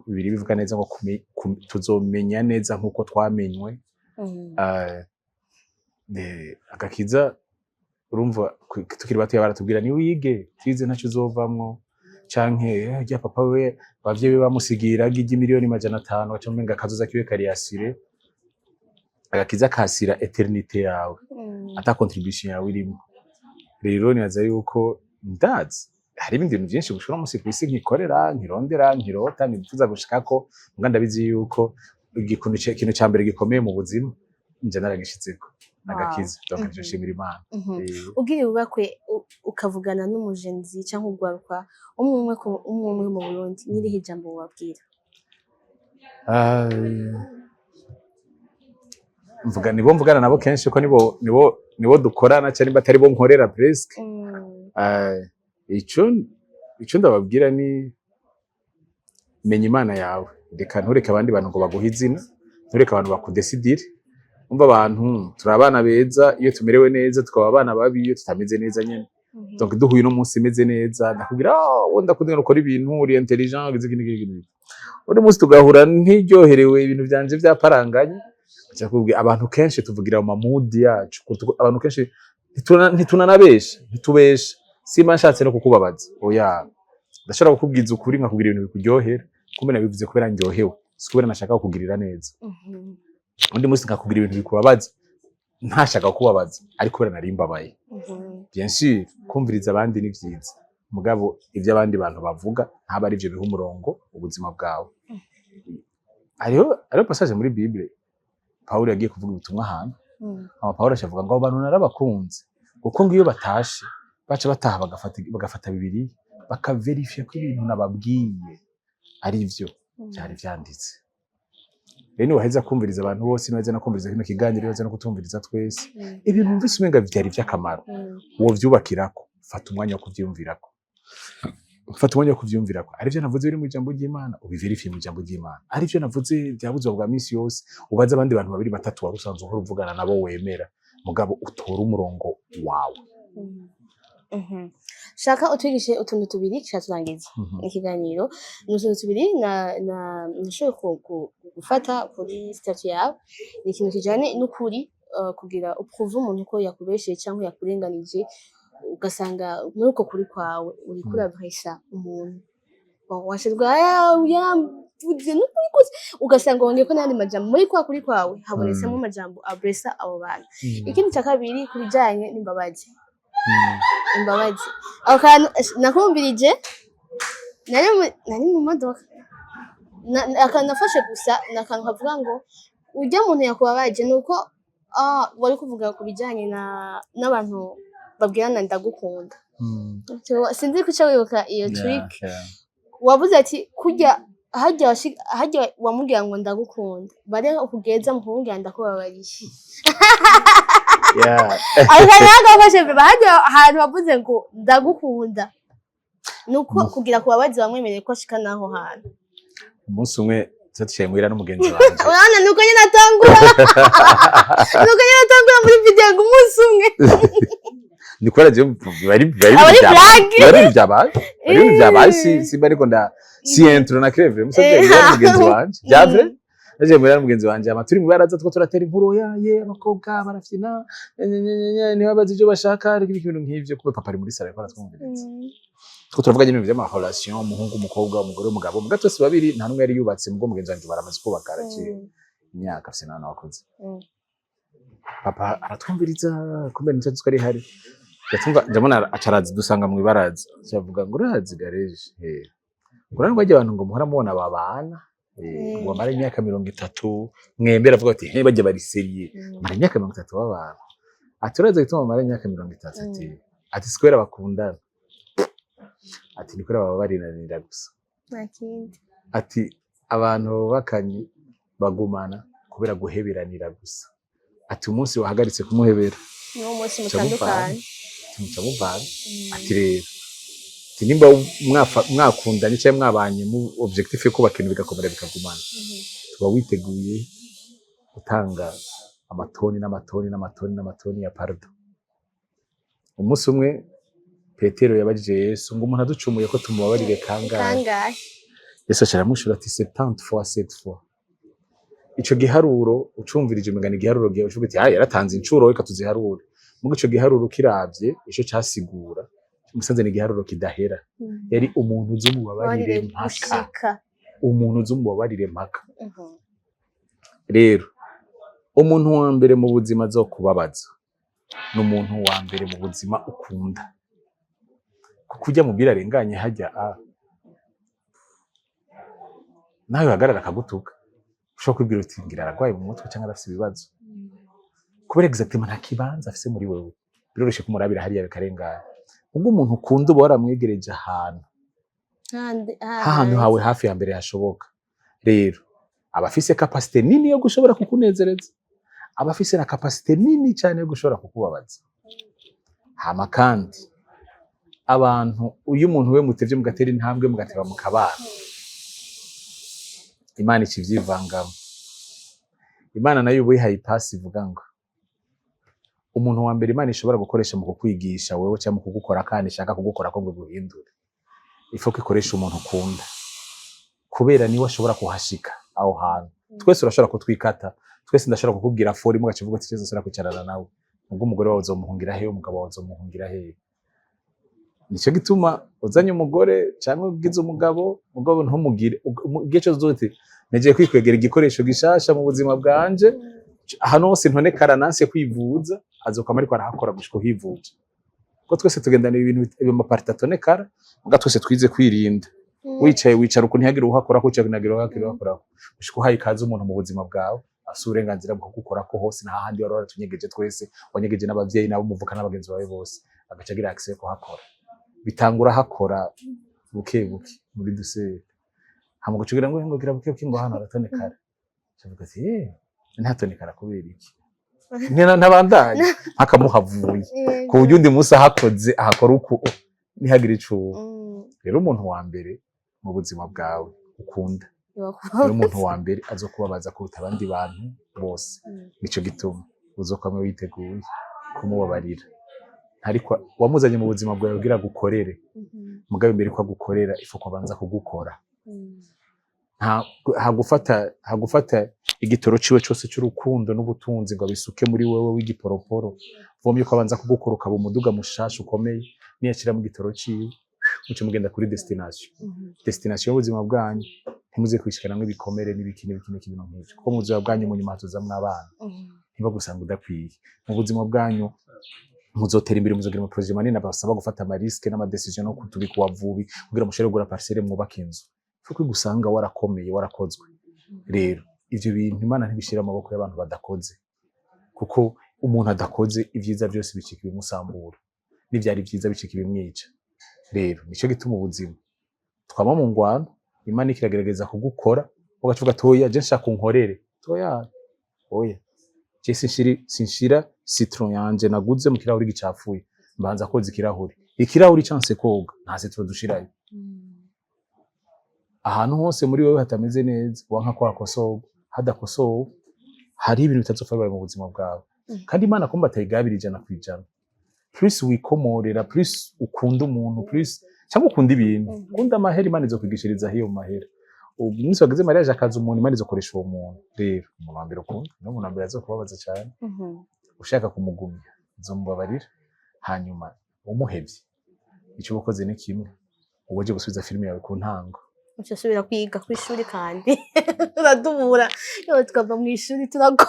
Bibiliya bivuga neza ngo tuzomenya neza nkuko twamenywe. Agakiza, urumva, tukiri batoya baratubwira ni wige tize ntacyo uzovamwo, canke rya papa we abavyeyi be bamusigira 500 miliyoni, gaca umenga akazoza kiwe kari assuré. Agakiza kasira éternité yawe ata contribution yawe irimo. Rero nibaza yuko ndazi hari ibindi bintu byinshi gushora umunsi kw'isi nkikorera, nkirondera, nkirota, nkifuza gushikako, muga ndabizi yuko ikintu ca mbere gikomeye mu buzima nje naragishitseko, agakiza. Donc nivyo nshimira Imana. Ugira ubakwe ukavugana n'umugenzi cyangwa ugwaruka umwe umwe umwe umwe mu Burundi, n'irihe jambo wabwira? Ah, mvuga nibo mvugana nabo kenshi, ko nibo dukorana, cyangwa nimba atari bo nkorera presque. Ah, ico ndababwira ni menya Imana yawe. Reka, ntureke abandi bantu ngo baguhe izina, ntureke abantu bakudesidire. Umva, abantu turi abana beza iyo tumerewe neza, tukaba abana babi iyo tutameze neza nyene. Donc duhuye uno munsi imeze neza, ndakubwira: "Ah, wowe ndakunda ukora ibintu, uri intelligent, ugize iki n'iki n'iki." Uno munsi tugahura ntiryoherewe, ibintu vyanje vyaparanganye, nca kubwira abantu kenshi tuvugira mu ma mood yacu. Abantu kenshi ntitunanabesha, ntitubesha. Simba nshatse no kukubabaza, oya, ndashobora kukubwiza ukuri, nkakubwira ibintu bikuryohera, kumbe nabivuze kubera ndyohewe, si kubera nashaka kukugirira neza. Undi munsi nkakubwira ibintu bikubabaza, ntashaka kukubabaza, ariko kubera nari mbabaye. Bien sûr, kumviriza abandi ni vyiza, mugabo ivyo abandi bantu bavuga ntaba ari ivyo biha umurongo ubuzima bwawe. Hariho passage muri Bible, Pawulo yagiye kuvuga ubutumwa ahantu, hama Pawulo acavuga ngo abo bantu narabakunze, kuko ngo iyo batashe baca bataha bagafata Bibiliya bakaverifya ko ibintu nababwiye ari vyo vyari vyanditse. Rero niwaheza kumviriza abantu bose, niwaheza no kumviriza kino kiganiro, niwaheza no kutumviriza twese, ibintu wumvise umenga vyari vy'akamaro, wovyubakirako, fata umwanya wo kuvyiyumvirako, fata umwanya wo kuvyiyumvirako. Arivyo navuze biri mu ijambo ry'Imana, ubiverifiye mu ijambo ry'Imana. Arivyo navuze bya buzima bwa misi yose, ubaze abandi bantu babiri, batatu wari usanzwe uhora uvugana nabo wemera, mugabo utore umurongo wawe. Shaka utwigishe utuntu tubiri turangiza ikiganiro. Ni utuntu tubiri na nashoboye gufata kuri statut yawe. Ni ikintu kijanye n'ukuri, kugira uprouve umuntu ko yakubesheye cyangwa yakurenganije, ugasanga muri uko kuri kwawe uriko urabresa umuntu washirwa yaramvuze n'ukuri kose, ugasanga wongeye ko n'ayandi majambo muri kwa kuri kwawe habonetsemo amajambo abresa abo bantu. Ikindi cya kabiri, ku bijanye n'imbabazi. Imbabazi, ako kantu nakumvirije nari mu modoka. Akantu nafashe gusa ni akantu kavuga ngo urya muntu yakubabaje, ni uko wari kuvuga ku bijanye n'abantu babwirana "ndagukunda". Sinzi ko uca wibuka iyo trick. Wavuze ati kurya harya harya wamubwira ngo "ndagukunda", bare kugeza mu kumubwira "ndakubabariye". Ako kantu nagafashe beba harya ahantu wavuze ngo "ndagukunda", nuko kugira kubabazi bamwemereye ko ashika n'aho hantu. Umunsi umwe tuba twicaye muhira n'umugenzi wanje. Urabona, nuko nyine atangura muri video ngo umunsi umwe. Ni kubera jewe bari bari Aba ari blague. Bari byabaye, bari ibintu byabaye, si simba ariko nda si intro na crève musabye n'umugenzi wanje bya vrai. Naje muhira n'umugenzi wanje, ama turi mu baraza two turatera inkuru ya ye abakobwa barafyina niba bazi ibyo bashaka, ariko ibintu nk'ivyo kuba papa ari muri salle ariko aratwumviriza. Two turavuga nyine ibintu vy'ama relation, umuhungu, umukobwa, umugore, umugabo, muga twese babiri nta n'umwe yari yubatse. Mugo mugenzi wanje baramaze kubaka, araciye imyaka, afise n'abana bakuze. Papa aratwumviriza, kumbe nicyo twari hari ndatumva, ndabona acaraza dusanga mu ibaraza, avuga ngo "Urazi gareje, eh urabona ngo bajya abantu ngo muhora mubona babana, ngo bamara imyaka 30 mwembe," aravuga ati "he bajya bari sérieux, bamara imyaka 30 babana." Ati "Urazi gituma bamara imyaka 30?" Ati "Si kubera bakundana," ati "ni kubera baba barinanira gusa." Nta kindi. Ati "Abantu bubakanye bagumana kubera guheberanira gusa." Ati "Umunsi wahagaritse kumuhebera, niwo munsi muca muvana." mutandukanye. Ati "Muca muvana." Ati rero, ati nimba mwakundanye cyangwa mwabanye mu objectif yo kubaka ibintu bigakomera bikagumana, tuba witeguye gutanga amatoni n'amatoni n'amatoni n'amatoni ya pardon. Umunsi umwe Petero yabajije Yesu ngo umuntu aducumuye ko tumubabarire kangahe? Kangahe? Yesu aca aramushura ati 70 fois 7 fois. Ico giharuro ucumvirije umugani, igiharuro gihe ucuvuga uti "ah yaratanze incuro, reka tuziharure." Mugo ico giharuro kiravye ico casigura, musanze ni igiharuro kidahera. Yari umuntu uzi umubabarire Babarire mpaka. Gushika. Umuntu uzi umubabarire mpaka. Rero umuntu wa mbere mu buzima azokubabaza ni umuntu wa mbere mu buzima ukunda, kuko ujya mubwira arenganye hajya a nawe uhagarara akagutuka, ushobora kwibwira uti ngira aragwaye mu mutwe cyangwa arafise ibibazo, kubera exactement nta kibanza afise muri wewe. Biroroshe kumurabira hariya bikarengana. Ubwo umuntu ukunda uba waramwegereje ahantu hahantu hawe hafi ya mbere hashoboka. Rero aba afise capacité nini yo gushobora kukunezereza, aba afise na capacité nini cyane yo gushobora kukubabaza. Hama kandi abantu, iyo umuntu we mutevye mugatera intambwe, mugateba, mukabana, Imana ikivyivangamo. Imana nayo uba yihaye ipasi ivuga ngo umuntu wa mbere Imana ishobora gukoresha mu kukwigisha wewe cyangwa mu kugukora kandi ishaka kugukora ko ngo guhindure, ifo ko ikoresha umuntu ukunda, kubera niwe ashobora kuhashika aho hantu. Twese urashobora kutwikata, twese ndashobora kukubwira fori mugaca uvuga ati "Cyose kwicarana nawe." Ubwo umugore wawe uzomuhungira hehe? Umugabo wawe uzomuhungira hehe? Nico gituma uzanye umugore cyangwa ugize umugabo, mugabo ntumugire igihe cyose uzote negiye kwikwegera igikoresho gishasha mu buzima bwanje, ahantu hose ntonekara nanse kwivuza, azokwama ariko arahakora gushika uhivuje. Kuko twese tugendana ibintu amaparti atonekara, muga twese twize kwirinda. Wicaye wicara ukuntu ntihagire uwuhakora, wicaye ntihagire uwuhakora, gushika uhaye ikaze umuntu mu buzima bwawe afise uburenganzira bwo kugukorako hose, nta handi wari waratunyegeje twese, wanyegeje n'abavyeyi nabo muvuka n'abagenzi bawe bose, agaca agira accès yo kuhakora. Bitangura hakora buke buke muri duseri, hama ugaca ugira ngo gira buke buke ngo hano haratonekara. Avuga ati: "Eh, ntatonekara kubera iki?" Ntabandanye mpakamuhavuye, ku buryo undi munsi ahakoze ahakora uku, oh, ntihagire icuba. Rero umuntu wa mbere mu buzima bwawe ukunda, rero umuntu wa mbere azokubabaza kuruta abandi bantu bose. Nico gituma uzokwama witeguye kumubabarira. Ariko wamuzanye mu buzima bwawe kugira agukorere. Mugabe imbere ko agukorera, ifu kubanza kugukora. Nta hagufata igitoro ciwe cose c'urukundo n'ubutunzi ngo abisuke muri wewe w'igiporoporo. Vomye ko abanza kugukora, ukaba umuduga mushasha ukomeye. Niyashira mu gitoro ciwe, muce mugenda kuri destination. Destination y'ubuzima bwanyu, ntimuze kwishikanamwo ibikomere n'ibiki n'ibiki n'ibiki, ibintu nk'ivyo, kuko mu buzima bwanyu mu nyuma hatuzamwo abana, ntibagusanga udakwiye. Mu buzima bwanyu muzotera imbere, muzogira ama projets manini abasaba gufata ama risques n'ama décisions no kutubika uwavubi kugira mushobore kugura parcelle, mwubake inzu. Fuko gusanga warakomeye, warakozwe. Rero ivyo bintu Imana ntibishira amaboko y'abantu badakoze, kuko umuntu adakoze, ivyiza byose bicika ibimusambura, n'ivyari vyiza bicika ibimwica. Rero nico gituma ubuzima twama mu ngwano. Imana ikiragerageza kugukora, ugaca uvuga: "Toya, je nshaka unkorere." Toya, oya, je sinshira citron yanje naguze mu kirahuri gicafuye. Mbanza koza ikirahuri. Ikirahuri canse koga, nta citron dushirayo. Ahantu hose muri wewe hatameze neza, wanka ko hakosorwa, hadakosowe, hari ibintu bitazopfa bibaye mu buzima bwawe. Kandi Imana kumba atayigabira 100%. Plus wikomorera, plus ukunda umuntu, plus cyangwa ukunda ibintu, ukunda amahera, Imana izokwigishiriza hiyo mu mahera. Umunsi wagize mariage akaza umuntu, Imana izokoresha uwo muntu. Rero umuntu wa mbere ukunda niwo muntu wa mbere azokubabaza cyane. Ushaka kumugumya, uzomubabarira, hanyuma umuhevye, icyo uba ukoze ni kimwe, uba uje gusubiza filime yawe ku ntango. Uca usubira kwiga kw'ishuri, kandi uradubura yo tukava mu ishuri turagwa.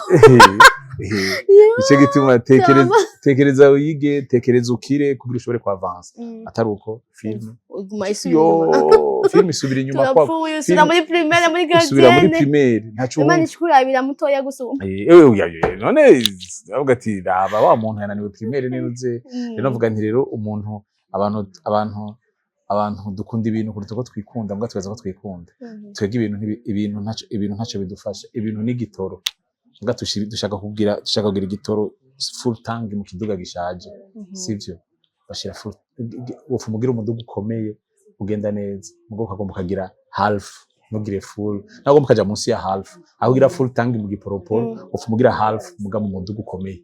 Nicyo gituma tekereza, tekereza wige, tekereza ukire kugira ushobore kuavansa. Atari uko, filime Uguma isubira yo inyuma. Filime isubira inyuma kwa Turapfuye, usubira muri primaire, muri usubira muri gardienne. primaire, ntaco Imana wumva. icukurabira mutoya gusumba. Oya, oya, none avuga ati: "Raba wa muntu yananiwe primaire." Niruze rero navuga nti: rero umuntu, abantu dukunda ibintu kuruta uko twikunda, mbwa tubaza ko twikunda. Twebwe ibintu ibintu ntaco bidufasha. Ibintu ni igitoro, mbwa dushaka kugira igitoro full tank mu kiduga gishaje. Sivyo? Bashira full, wofu mugira umuduga ukomeye ugenda neza, mugo ukagomba ukagira half, ntugire full, ntabwo mukaja munsi ya half, aho ugira full tank mu giporoporo. Wofu mugira half muga mu muduga ukomeye.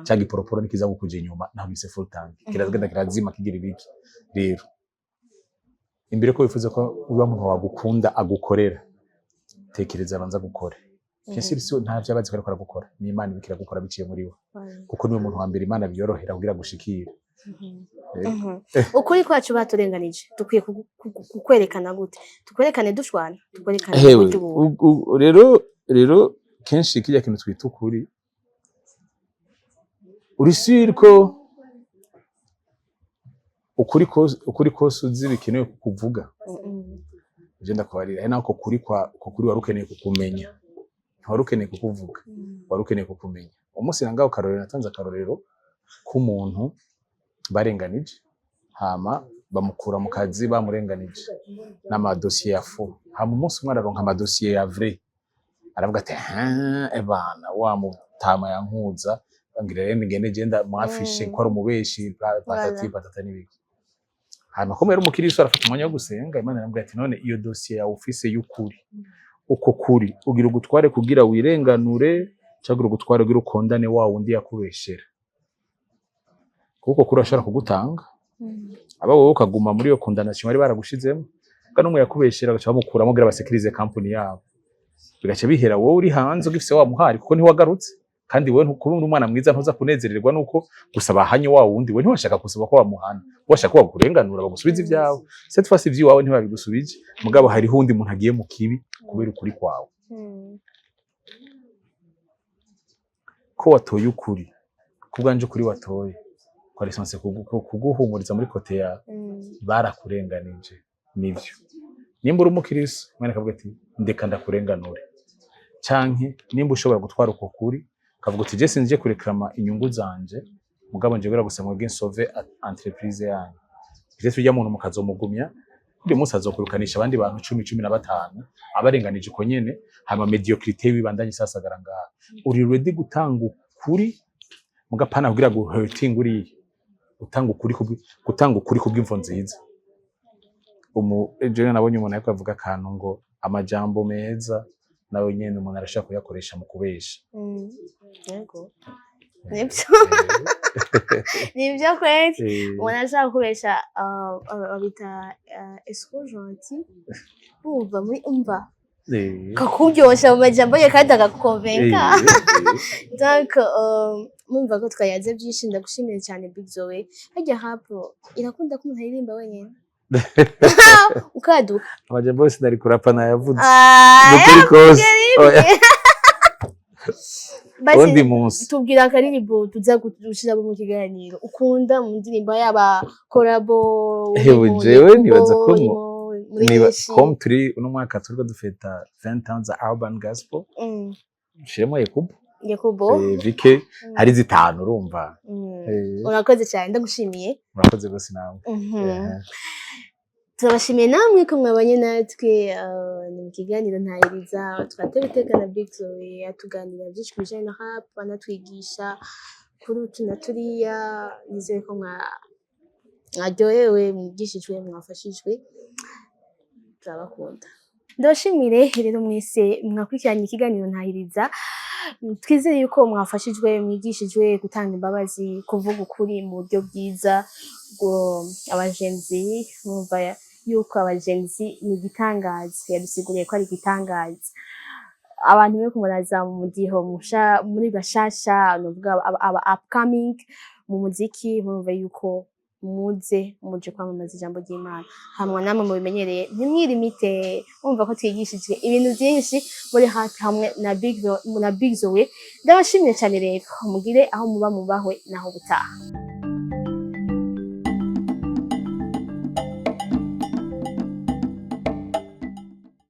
Cya giporoporo nikiza kukuja inyuma, naho bise full tank, kirazigenda kirazima, kigira ibiki. Rero imbere ko wifuza ko uba umuntu wagukunda agukorera, tekereza abanza gukora. Bien sûr, si nta vyo abazi ko ariko aragukora, ni Imana ibikira gukora biciye muri we, kuko niwe muntu wa mbere Imana biyorohera kugira gushikira. Rero, Ukuri kwacu baturenganije, dukwiye kukwerekana gute? Tukwerekane dushwana? Tukwerekane Hewe, uburyo ubu? Rero kenshi kirya kintu twita ukuri, uri sûr ko ukuri kose uzi bikenewe kukuvuga? Ivyo ndakubarira ari nako kuri kwa uko kuri wari ukeneye kukumenya, ntiwari ukeneye kukuvuga. Wari ukeneye kukumenya. Umunsi nangaho akarorero, natanze akarorero k'umuntu barenganije, hama bamukura mu kazi bamurenganije n'amadosiye ya faux. Hama umunsi umwe araronka amadosiye ya vrai, aravuga ati: "Ah, ebana wa mutama yankuza, ngira rero ngende genda mwafishe ko ari umubeshi, patati patata n'ibiki." Hanyuma ko yari umukiristo, arafata umwanya wo gusenga. Imana iramubwira ati: "None iyo dosiye yawe ufise y'ukuri, uko kuri ugira ugutware kugira wirenganure, cyangwa ugutware kugira ukondane wa wundi yakubeshera? Kuko kuri ashobora kugutanga aba wowe ukaguma muri iyo condamnation bari baragushizemo, kandi n'umwe yakubeshera bagaca bamukuramo kugira basekirize company yabo, bigaca bihera wowe uri hanze ugifise wa muhari, kuko ntiwagarutse. Kandi wewe kuba uri umwana mwiza, ntuza kunezererwa nuko gusa bahanye wa wundi. We ntiwashaka gusaba ko bamuhana, washaka ko bakurenganura, bagusubiza ibyawe. Cette fois ivy'iwawe ntibabigusubije, mugabo hariho uwundi muntu agiye mu kibi kubera ukuri kwawe." Ko watoye ukuri, kubwanje ukuri watoye kwa lisansi kuguhumuriza muri côté yawe. Barakurenganije nivyo. Nimba uri umukiristo, mwene akavuga ati: "Ndeka ndakurenganure." Canke nimba ushobora gutwara uko kuri, ukavuga uti: "Je sinje kureklama inyungu zanje, mugabo nje gusa mwebwe nsove entreprise yanyu." Ivyo turya muntu mukazomugumya Uyu munsi azokwirukanisha abandi bantu 10, 15, abarenganije uko nyene, hama médiocrité wibandanye isasagara ngaha. Uri ready gutanga ukuri mugapana kugira ngo hurting uriya, gutanga ukuri kubw'imvo nziza. Ejo nabonye umuntu ariko avuga akantu ngo amajambo meza nawe nyene umuntu arashaka kuyakoresha mu kubesha. Yego, nibyo, nibyo kweli. Umuntu ashaka gukoresha babita escroc gentil, umva muri umva kakuryosha mu majambo ye kandi akakukonvenka. Donc mumva ko twayaze byinshi. Ndagushimiye cyane, Big Zoe. Harya rap irakunda ko umuntu aririmba wenyine ukaduka? Amajambo yose nari kurapa nayavuze. Ah, nukuri kose. Oya. Basi Uwundi munsi. Tubwira akaririmbo tuza gushira mu kiganiro ukunda mu ndirimbo yaba collabo. Ewe, jewe nibaza ko muri niba nyinshi. Com turi uno mwaka turiko dufeta 20 ans za Urban Gospel, shiremo Yakubu. Yakubo. Vike hari zitanu urumva. Urakoze cyane, ndagushimiye. Murakoze rwose nawe. Turabashimiye namwe ko mwabanye natwe ni mu kiganiro Ntahiriza. Twatera iteka na Big Zoe, atuganira byinshi ku bijyanye na rap, anatwigisha kuri utu na turiya. Nizere ko mwaryohewe, mwigishijwe, mwafashijwe. Turabakunda. Ndabashimire rero mwese mwakurikiranye ikiganiro Ntahiriza. Twizere yuko mwafashijwe, mwigishijwe gutanga imbabazi, kuvuga ukuri mu buryo bwiza. Bwo abagenzi, mwumva yuko abagenzi ni igitangaza, yadusiguriye ko ari igitangaza. Abantu bariko muraza mu mudiho musha muri bashasha, novuga aba upcoming mu muziki, murumva yuko muze muje kwamamaza ijambo ry'Imana hamwe namwe mubimenyereye, ntimwirimite. Mumva ko twigishijwe ibintu byinshi muri hafi hamwe na Big Zoe. Ndabashimiye cyane rero, mugire aho muba mubahwe naho butaha.